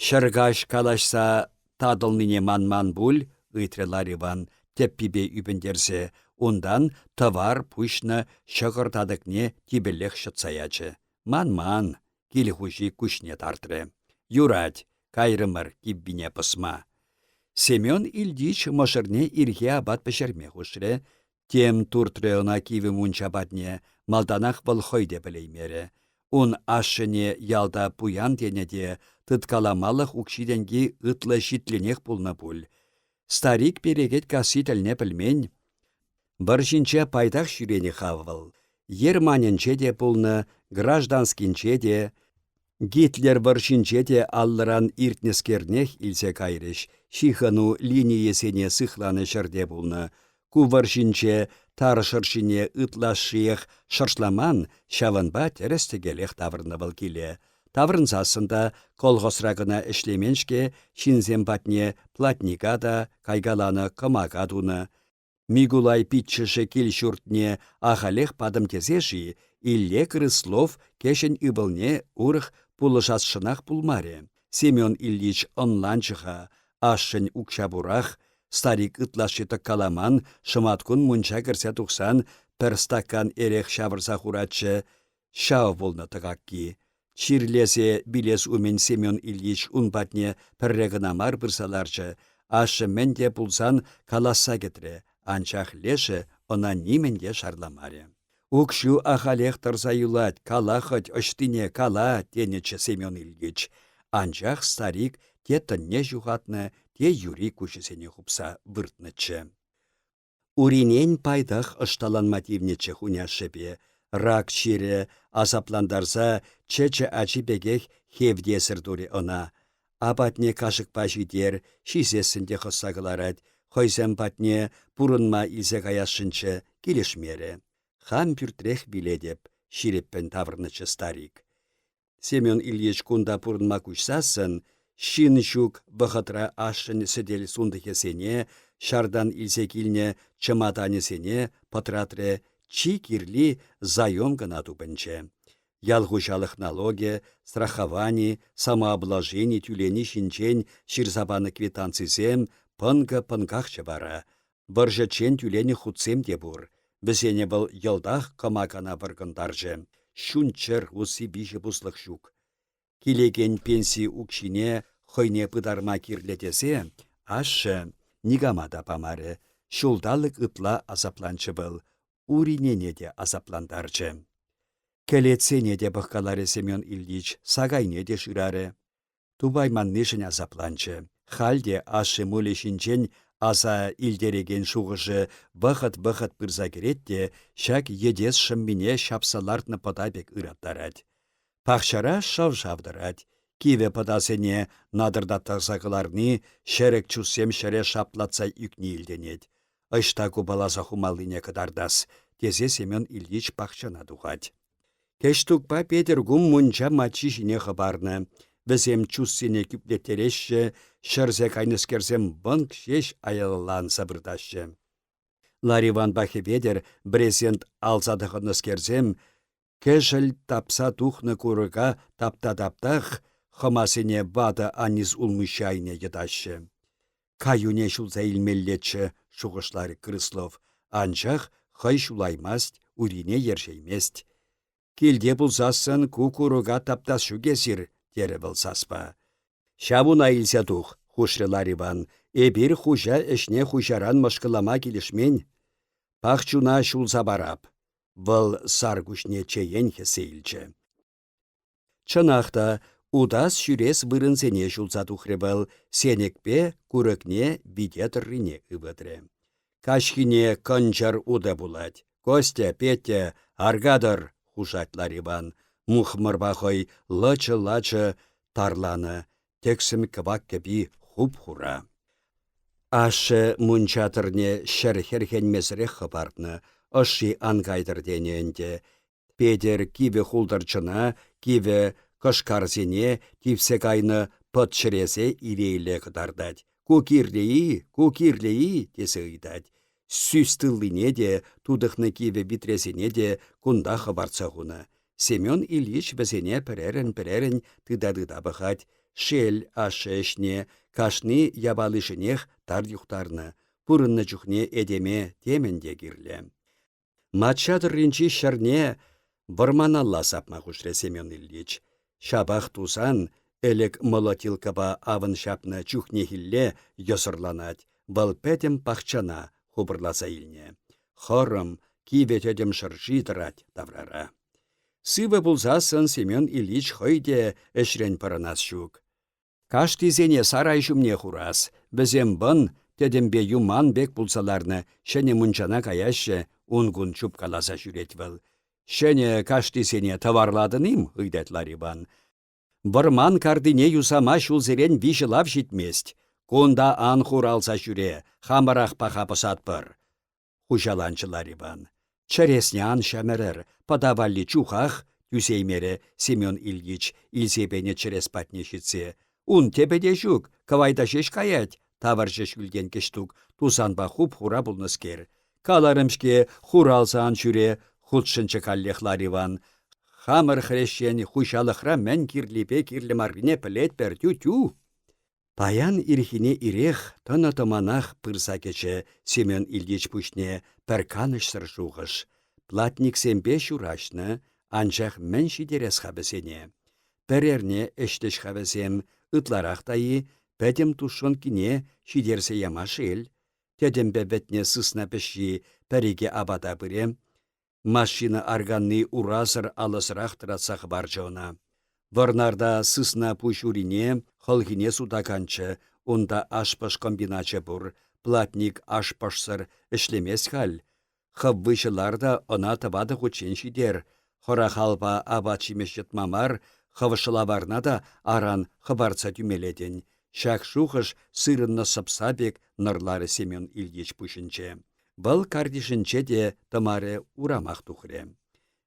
[SPEAKER 1] Ҫӗркаҫ калаҫса татӑлнине манман пуль, ыйтрӗ Лариван, тӗппипе ӳпӗнтерсе, унтан тӑвар пуҫнӑ ҫӑкӑр татӑкне типӗллех ҫӑтса ячӗ. Ман-ман, кил хуҫи куҫне тартрӗ. Юрать, кайрӑмӑр киввине пӑсма. Семен Ильич мӑшӑрне ирхи апат пӗҫерме хушрӗ. Тем туртрӗ ӑна кивӗ мунча патне, малтанах вӑл хӑй те пӗлеймерӗ. Ун ашшӗне ялта пуян тенӗ те, тыткаламалӑх укҫи-тенки ытлӑ-ҫитлӗнех пулнӑ пуль. Старик перекет касси тӗлне пӗлмен. Вӑрҫинче пайтах ҫӳренӗ-ха вӑл. Ерманӗнче те пулнӑ, гражданскинче те. Гитлер вӑрҫинче те аллӑран иртнӗскернех илсе кайрӗҫ, ҫыхӑну линийӗсене сыхланӑ ҫӗрте пулнӑ. Ку вӑрҫинче тар шӑршине ытлашшиех шӑршламан, ҫавӑнпа тӗрӗс-тӗкелех таврӑннӑ вӑл киле. Таврӑнсассӑн та колхозра кӑна ӗҫлемен-ҫке, ҫынсем патне платника та кайкаланӑ кӑмака тунӑ. Микулай пиччӗшӗ кил-ҫуртне ахалех патӑм тесе-ши, Илле Крыслов кӗҫӗн ывӑлне урӑх пулӑшасшӑнах пулмарӗ. Семен Ильич ӑнланчӗ-ха, ашшӗн укҫа пурах, старик ытлашши тӑккаламан, шӑматкун мунча кӗрсе тухсан пӗр стакан эрех ҫавӑрса хуратчӗ. Ҫав пулнӑ тӑкакки. Чирлесе вилес умӗн Семен Ильич ун патне пӗрре кӑна мар пырса ларчӗ, ашшӗ мӗн те пулсан каласса кӗтрӗ, анчах лешӗ ӑна нимӗн те шарламарӗ. «Укҫу ахалех тӑрса юлать, кала хӑть ӑҫтине, кала», тенӗччӗ Семен Ильич. Анчах старик те тӑнне ҫухатнӑ, те юри куҫӗсене хупса выртнӑччӗ. Уринен пайтах ӑшталанма тивнӗччӗ хуняшшӗпе. Рак чирӗ асаплантарса чӗчӗ ачи пекех хевтесӗр турӗ ӑна. Апатне кашӑкпа ҫитер, ҫисессӗн те хӑсса кӑларать. Хӑйсем патне пурӑнма илсе каясшӑнччӗ, килӗшмерӗ. Хам пӳртрех вилетӗп, ҫирӗппӗн тавӑрнӑччӗ старик. Семен Ильич кунта пурӑнма куҫсассӑн ҫын ҫук вӑхӑтра ашшӗн сӗтел сунтӑхӗсене, ҫартан илсе килнӗ чӑматанӗсене пӑтратрӗ, чи кирли заем кӑна тупӑнчӗ. Ял хуҫалӑх налогӗ, страховани, самообложени тӳлени ҫинчен ҫырса панӑ квитанцисем пӑнкӑ-пӑнкахчӗ вара. Вӑрҫӑччен тӳленӗ хутсем те пур. Вӗсене вӑл йӑлтах кӑмакана вӑркӑнтарчӗ. Ҫунччӑр усси виҫӗ пуслӑх ҫук. Килекен пенси укҫине хӑйне пытарма кирлӗ тесе ашшӗ никама та памарӗ, ҫулталӑк ытла асапланчӗ вӑл, Уринене те асаплантарчӗ. Кӗлетсене те пӑхкаларӗ Семен Ильич, сакайне те шырарӗ. Тупайманнишӗн асапланчӗ. Халь те ашшӗ мулӗ ҫинчен аса илтерекен шухӑшӗ вӑхӑт-вӑхӑт пырса кӗрет те ҫак йӗтес шӑммине ҫапса лартнӑ пӑта пек ыраттарать. Пахчара шӑв-шав тӑрать. Кивӗ пӑтасене натӑртаттарса кӑларни, ҫӗрӗк чуссем ҫӗре шаплатса ӳкни илтӗнет. Ӑҫта купаласа хумаллине кӑтартас, тесе Семен Ильич пахчана тухать. Кӗҫтукпа Петӗр кум мунча маччи ҫине хӑпарнӑ. Вӗсем чуссене кӳплеттереҫҫӗ, ҫӗрсе кайнӑскерсем вӑнк ҫеҫ аялаланса выртаҫҫӗ. Лариванпа Хӗветӗр брезент алса тӑхӑннӑскерсем кӗшӗл тапса тухнӑ курӑка тапта-таптах хӑмасене ватӑ анис улмуҫҫи айне йӑтаҫҫӗ. Каюне ҫулса илмеллеччӗ, шухӑшларӗ Крыслов, анчах хӑй ҫулаймасть, урине ерҫеймест. Килте пулсассӑн ку курӑка таптас ҫук эсир, терӗ вӑл саспа. Ҫавуна илсе тух, хушрӗ Лариван. Эпир хуҫа ӗҫне хуҫаран мӑшкӑллама килӗшмен. Пахчуна ҫулса парап. Вӑл сар куҫне чеен хӗссе илчӗ. Чӑнах та, утас-ҫӳрес вырӑнсене ҫулса тухрӗ вӑл, сенӗкпе курӑкне вите тӑррине ывӑтрӗ. Каҫхине кӑнчӑр утӑ пулать. Костя, Петя, аркатӑр, хушать Лариван. Мухмӑрпа хӑй лӑчӑ-лачӑ тарланӑ, тӗксӗм кӑвак кӗпи хуп-хура. Ашшӗ мунча тӑрне ҫӗр хӗрхенмесӗрех хӑпартнӑ, ӑшши ан кайтӑр тенӗ ӗнтӗ. Петӗр кивӗ хултӑрчӑна, кивӗ кӑшкарсене типсе кайнӑ пӑт чӗресе иле-иле кӑтартать. Ку кирлӗ-и, ку кирлӗ-и тесе ыйтать. Сӳс тыллине те, тутӑхнӑ кивӗ витресене те кунта хӑпартса хунӑ. Семен Ильич вӗсене пӗрерӗн-пӗрерӗн тыта-тыта пӑхать. Шел ашшӗ ӗҫне, кашни япалишӗнех тар юхтарнӑ. Пурӑннӑ чухне этеме темӗн те кирлӗ. Мачча тӑрринчи ҫӗрне вӑрманалла сапма хушрӗ Семен Ильич. Ҫапах тусан ӗлӗк молотилкӑпа авӑн ҫапнӑ чухнехилле йӑсӑрланать, вӑл пӗтӗм пахчана хупӑрласа илнӗ. Хӑрӑм, кивӗ тӗтӗм шӑрши тӑрать таврара. Сывӑ пулсассӑн Семен Ильич хӑй те ӗҫрен пӑрӑнас ҫук. Каштисене сарай ҫумне хурас. Вӗсем вӑн, тӗтӗмпе юман пек пулса ларнӑ, ҫӗнӗ мунчана каяҫҫӗ, ун-кун чупкаласа ҫӳрет вӑл. Ҫӗнӗ каштисене тӑварлатӑн-им? ыйтать Лариван. Вӑрман картине юсама ҫулсерен виҫӗ лав ҫитмест. Кунта ан хуралса ҫӳре, хамӑрах паха пӑсатпӑр. Хуҫаланчӗ Лариван. Чӗресне ан ҫӗмӗрӗр, пӑта валли чухах, тӳсеймерӗ Семен Ильич илсе пенӗ чӗрес патне ҫитсе. Ун тӗпӗ те ҫук, кӑвайта ҫеҫ каять, тавӑрчӗ ҫӳлтен Кӗҫтук, тусанпа хуп-хура пулнӑскер. Каларӑм-ҫке, хуралса ан ҫӳре, хутшӑнчӗ каллех Лариван. Хамӑр хресчен хуҫалӑхра мӗн кирлипе кирлӗ маррине пӗлетпӗр, тю-тю. Паян ирхине ирех тӑнӑ-тӑманах пырса кӗчӗ Семен Ильич пуҫне пӗр канӑҫсӑр шухӑш. Платниксемпе ҫураҫнӑ, анчах мӗн ҫитерес-ха вӗсене? Пӗр эрне ӗҫлӗҫ-ха вӗсем, ытларах та-и, пӗтӗм тушенкине ҫитерсе яма шел. Тӗтӗмпе вӗтнӗ сысна пӗҫҫи пӗр-икӗ апата пырӗ. Машина арканни урасӑр-алӑсӑрах тӑратса хӑварчӗ ӑна. Вӑрнарта сысна пуҫ урине, хӑлхине сутаканччӗ, унта аш-пӑш комбиначӗ пур, платник аш-пӑшсӑр ӗҫлемест халь. Хӑв выҫӑ лар та ӑна тӑватӑ хутчен ҫитер. Хӑрах алпа апат-ҫимӗҫ йӑтма мар, хӑв шӑлаварна та аран хӑпартса тӳмелетӗн. Ҫак шухӑш сырӑннӑ сӑпса пек нӑрларӗ Семен Ильич пуҫӗнче. Вӑл картишӗнче те тӑмарӗ урамах тухрӗ.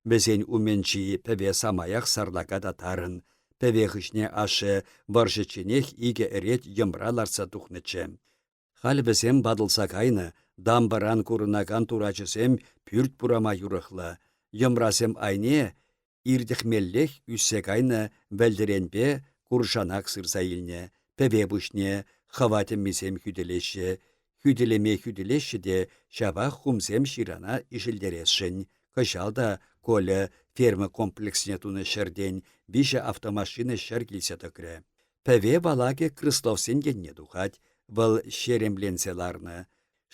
[SPEAKER 1] Вӗсен умӗнчи пӗве самаях сарлака та тарӑн. Пӗве хыҫне ашшӗ вӑрҫӑчченех икӗ ӗрет йӑмра лартса тухнӑччӗ. Халь вӗсем ватӑлса кайнӑ, дамбӑран курӑнакан турачӗсем пӳрт пурама юрӑхлӑ. Йӑмрасем айне иртӗхмеллех ӳссе кайнӑ вӗлтӗренпе куршанак сырса илнӗ, пӗве пуҫне хӑва тӗммисем хӳтӗлеҫҫӗ. Хӳтӗлеме хӳтӗлеҫҫӗ те ҫапах хумсем ҫырана ишӗлтересшӗн. Кӑҫал та Коля ферма комплексне тунӑ ҫӗртен виҫӗ автомашина ҫӗр килсе тӑкрӗ. Пӗве валакӗ Крысловсен енне тухать, вӑл ҫеремленсе ларнӑ.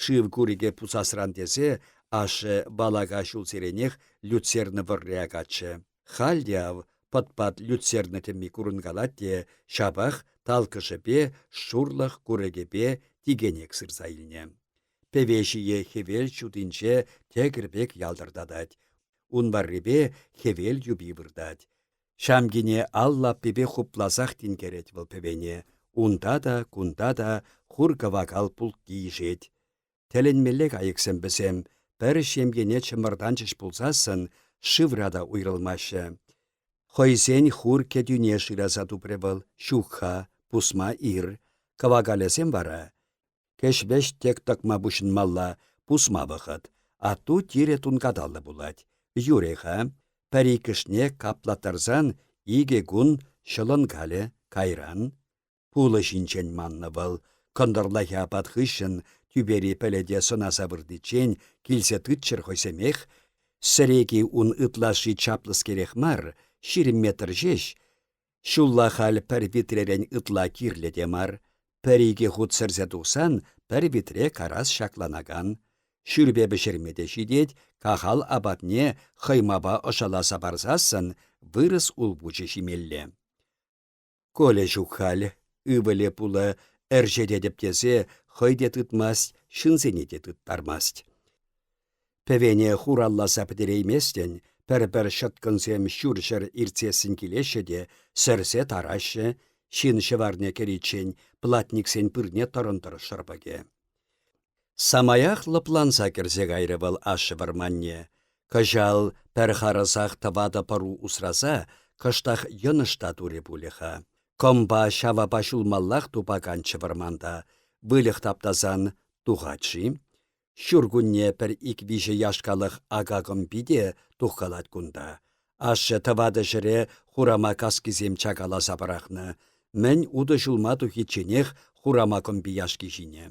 [SPEAKER 1] Шыв курӑкӗ пусасран тесе ашшӗ валака ҫулсеренех люцерна вӑрри акатчӗ. Халь те ав пӑт-пат люцерна тӗмми курӑнкалать те ҫапах талкӑшӗпе шурлӑх курӑкӗпе тикенек сырса илнӗ. Пӗве ҫийӗ хӗвел ҫутинче тӗкӗр пек ялтӑртатать. Ун варрипе хӗвел юпи выртать. Ҫамкине ал лаппипе хупласах тинкерет вӑл пӗвене. Унта та, кунта та хур-кӑвакал пулкки ишет. Тӗлӗнмелле кайӑксем вӗсем, пӗр ҫемьене чӑмӑртанчӗҫ пулсассӑн шывра та уйрӑлмаҫҫӗ. Хӑйсен хур кӗтӳне шыраса тупрӗ вӑл, ҫук-ха, пусма ир. Кӑвакалӗсем вара кӗҫ-вӗҫ тек тӑкма пуҫӑнмалла. Пусма вӑхӑт. Атту тирӗ тункаталлӑ пулать. Юрӗ-ха, пӗр-иккӗшне каплаттарсан икӗ кун ҫӑлӑнкалӗ, кайран. Пулӑ ҫинчен маннӑ вӑл. Кӑнтӑрлахи апат хыҫҫӑн тӳпери пӗлӗте сӑнаса выртиччен килсе тытчӑр хӑйсемех. Сӗреки ун ытлашши чаплӑскерех мар, 20 метр ҫеҫ. Ҫулла халь пӗр витререн ытла кирлӗ те мар. Пӗр-икӗ хут сӗрсе тухсан пӗр витре карас ҫакланакан. Шӳрпе пӗҫерме те ҫитет, кахал апатне хӑймапа ӑшаласа парсассӑн вырӑс улпучӗ ҫимелле. Коля ҫук халь, ывӑлӗ пулӑ ӗрчететӗп тесе хӑй те тытмасть, ҫынсене те тыттармасть. Пӗвене хуралласа пӗтерейместӗн, пӗр-пӗр ҫӑткӑнсем ҫурҫӗр иртсессӗн килеҫҫӗ те сӗрсе тараҫҫӗ, ҫын ҫӑварне кӗриччен платниксен пырне тӑрӑнтӑр шӑрпӑкӗ. Самаях лӑпланса кӗрсе кайрӗ вӑл ашшӗ вӑрманне. Кӑҫал пӗр харӑсах тӑватӑ пӑру усраса кӑштах йӑнӑш та турӗ пулӗ-ха. Кӑмпа ҫавапа ҫулмаллах тупаканччӗ вӑрманта. Выльӑх таптасан тухать-ши? Ҫуркунне пӗр ик-виҫӗ яшкалӑх ака кӑмпи те тухкалать кунта. Ашшӗ тӑватӑ ҫӗре хурама каскисем чакаласа пӑрахнӑ. Мӗн утӑ ҫулма тухичченех хурама кӑмпи яшки ҫинӗ.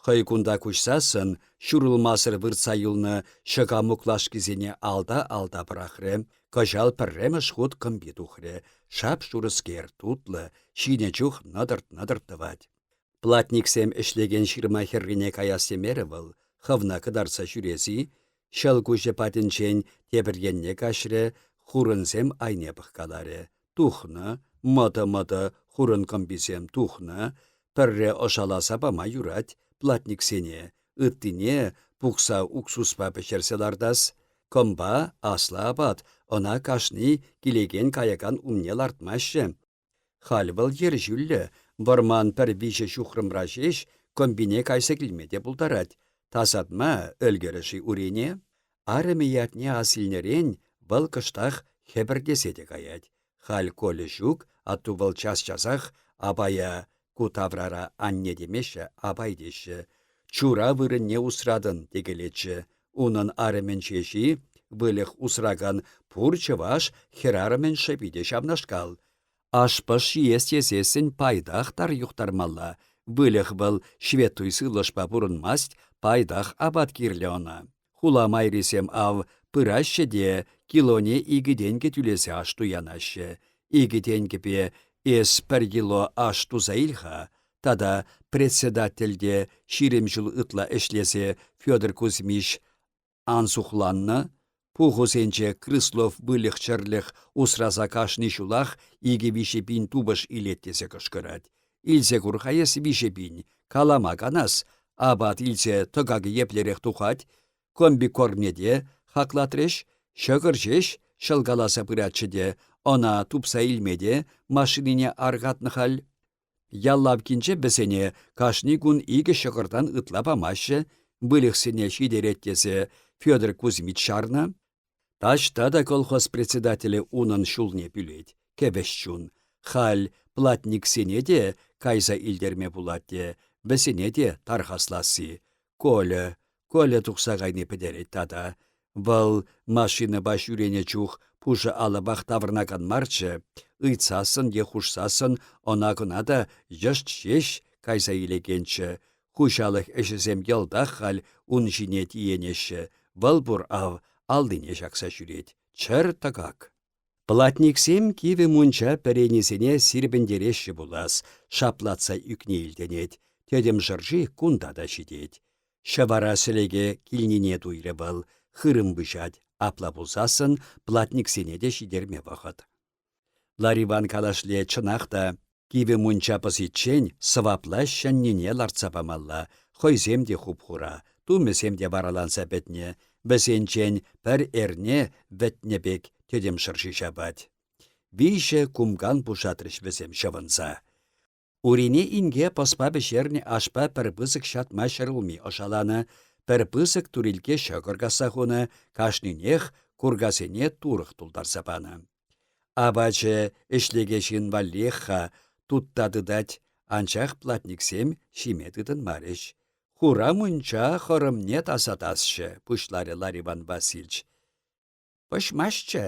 [SPEAKER 1] Хӑй кунта куҫсассӑн ҫурӑлмасӑр выртса юлнӑ ҫӑка муклашкисене алта-алта пӑрахрӗ. Кӑҫал пӗрремӗш хут кӑмпи тухрӗ. Шап-шурӑскер, тутлӑ, ҫинӗ чух нӑтӑрт-нӑтӑрт тӑвать. Платниксем ӗҫлекен ҫырма хӗррине каяс темерӗ вӑл, хӑвна кӑтартса ҫӳрес-и? Ҫӑл куҫӗ патӗнчен тепӗр енне каҫрӗ, хурӑнсем айне пӑхкаларӗ. Тухнӑ, мӑтӑ-мӑтӑ хурӑн кӑмписем тухнӑ, пӗрре ӑшаласа пама юрать платниксене, ыттине пухса уксуспа пӗҫерсе лартас. Кӑмпа аслӑ апат, ӑна кашни килекен-каякан умне лартмаҫҫӗ. Халь вӑл ерҫӳллӗ, вӑрман пӗр виҫӗ ҫухрӑмра ҫеҫ кӑмпине кайса килме те пултарать. Тасатма ӗлкӗрӗ-ши урине? Арӑмӗ ятне ас илнӗрен вӑл кӑштах хӗпӗртесе те каять. Халь Коля ҫук, атту вӑл час-часах апая ку таврара анне темеҫҫӗ, апай теҫҫӗ. Чура вырӑнне усратӑн текелетчӗ. Унӑн арӑмӗн ҫеҫ-и, выльӑх усракан пур чӑваш хӗрарӑмӗн шӑпи те ҫавнашкал. Аш-пӑш ҫиес тесессӗн пайтах тар юхтармалла. Выльӑх вӑл ҫветтуй сывлӑшпа пурӑнмасть, пайтах апат кирлӗ ӑна. Хула майрисем ав пыраҫҫӗ те килоне икӗ тенкӗ тӳлесе аш туянаҫҫӗ. Икӗ тенкӗпе эс пӗр кило аш туса ил-ха. Тата председательте 20 ҫул ытла ӗҫлесе Федор Кузьмич ансухланнӑ, пухусенче Крыслов выльӑх-чӗрлӗх усраса кашни ҫулах икӗ-виҫӗ пин тупӑш илет тесе кӑшкӑрать. Илсе кур-ха эс 3 пин, калама канас, апат илсе тӑкакӗ еплерех тухать, комбикормне те хаклатрӗҫ, ҫӑкӑр ҫеҫ ҫӑлкаласа пыратчӗ те, ӑна тупса илме те машинине аркатнӑ халь. Ял лавккинче вӗсене кашни кун икӗ ҫӑкӑртан ытла памаҫҫӗ, выльӑхсене ҫитерет тесе Федор Кузьмич чарнӑ. Таҫта та колхоз председателӗ унӑн ҫулне пӳлет, кӗвӗҫ чун. Халь платниксене те кайса илтерме пулать те, вӗсене те тархасласси. Коля, Коля тухса кайни пӗтерет тата. Вӑл машинӑпа ҫӳренӗ чух пушӑ алӑпах таврӑнакан марччӗ. Ыйтсассӑн е хушсассӑн ӑна-кӑна та йӑшт ҫеҫ кайса илекенччӗ. Хуҫалӑх ӗҫӗсем йӑлтах халь ун ҫине тиенеҫҫӗ. Вӑл пур ав, аллине ҫакса ҫӳрет. Чӗр тӑкак. Платниксем кивӗ мунча пӗренисене сирпӗнтереҫҫӗ пулас, шаплатса ӳкни илтӗнет. Тӗтӗм шӑрши кунта та ҫитет. Ҫӑвара сӗлеке килнине туйрӗ вӑл, хырӑм выҫать, апла пулсассӑн платниксене те ҫитерме вӑхӑт. Лариван калашле чӑнах та кивӗ мунча пӑсиччен сӑвапла ҫӗннине лартса памалла, хӑйсем те хуп-хура, тумӗсем те вараланса пӗтнӗ, вӗсенчен пӗр эрне вӗтнӗ пек тӗтӗм шӑрши ҫапать. Виҫӗ кумкан пушатрӗҫ вӗсем ҫӑвӑнса. Урине инке пӑспа пӗҫернӗ ашпа пӗр пысӑк ҫатма ҫӗрулми ӑшаланӑ, пӗр пысӑк турилкке ҫӑкӑр касса хунӑ, кашнинех куркасене турӑх тултарса панӑ. Апачӗ ӗҫлеке ҫын валлиех-ха тутта тытать, анчах платниксем ҫиме тытӑнмарӗҫ. Хура мунча хӑрӑмне тасатасчӗ, пуҫларӗ Лариван Васильч. Пӑҫмаҫчӗ,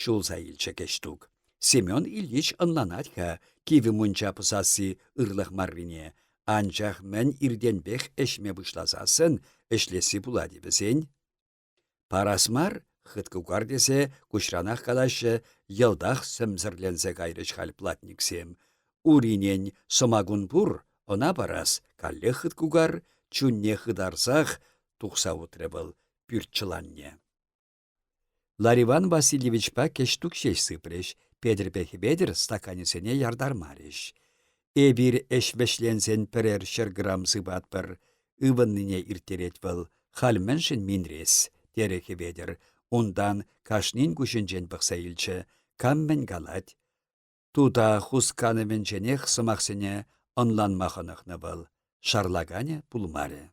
[SPEAKER 1] ҫулса илчӗ Кӗҫтук. Семен Ильич ӑнланать-ха кивӗ мунча пӑсасси ырлӑх маррине, анчах мӗн иртенпех ӗҫме пуҫласассӑн ӗҫлесси пулать-и вӗсен? Парас мар, хыткукар тесе куҫранах калаҫҫӗ, йӑлтах сӗмсӗрленсе кайрӗҫ халь платниксем. Уринен сӑмакун пур, ӑна парас, каллех хыткукар, чунне хытарсах тухса утрӗ вӑл пӳрт чӑланне. Лариван Васильевичпа Кӗҫтук ҫеҫ сыпрӗҫ, Петӗрпе Хӗветӗр стаканӗсене яртармарӗҫ. Эпир ӗҫ вӗҫленсен пӗрер ҫӗр грамм сыпатпӑр. Ывӑннине ирттерет вӑл. Халь мӗншӗн минрес? терӗ Хӗветӗр. Унтан кашнин куҫӗнчен пӑхса илчӗ. Кам мӗн калать? Тута хусканӑвӗнченех сӑмахсене ӑнланма хӑнӑхнӑ вӑл. Шарлаканӗ пулмарӗ.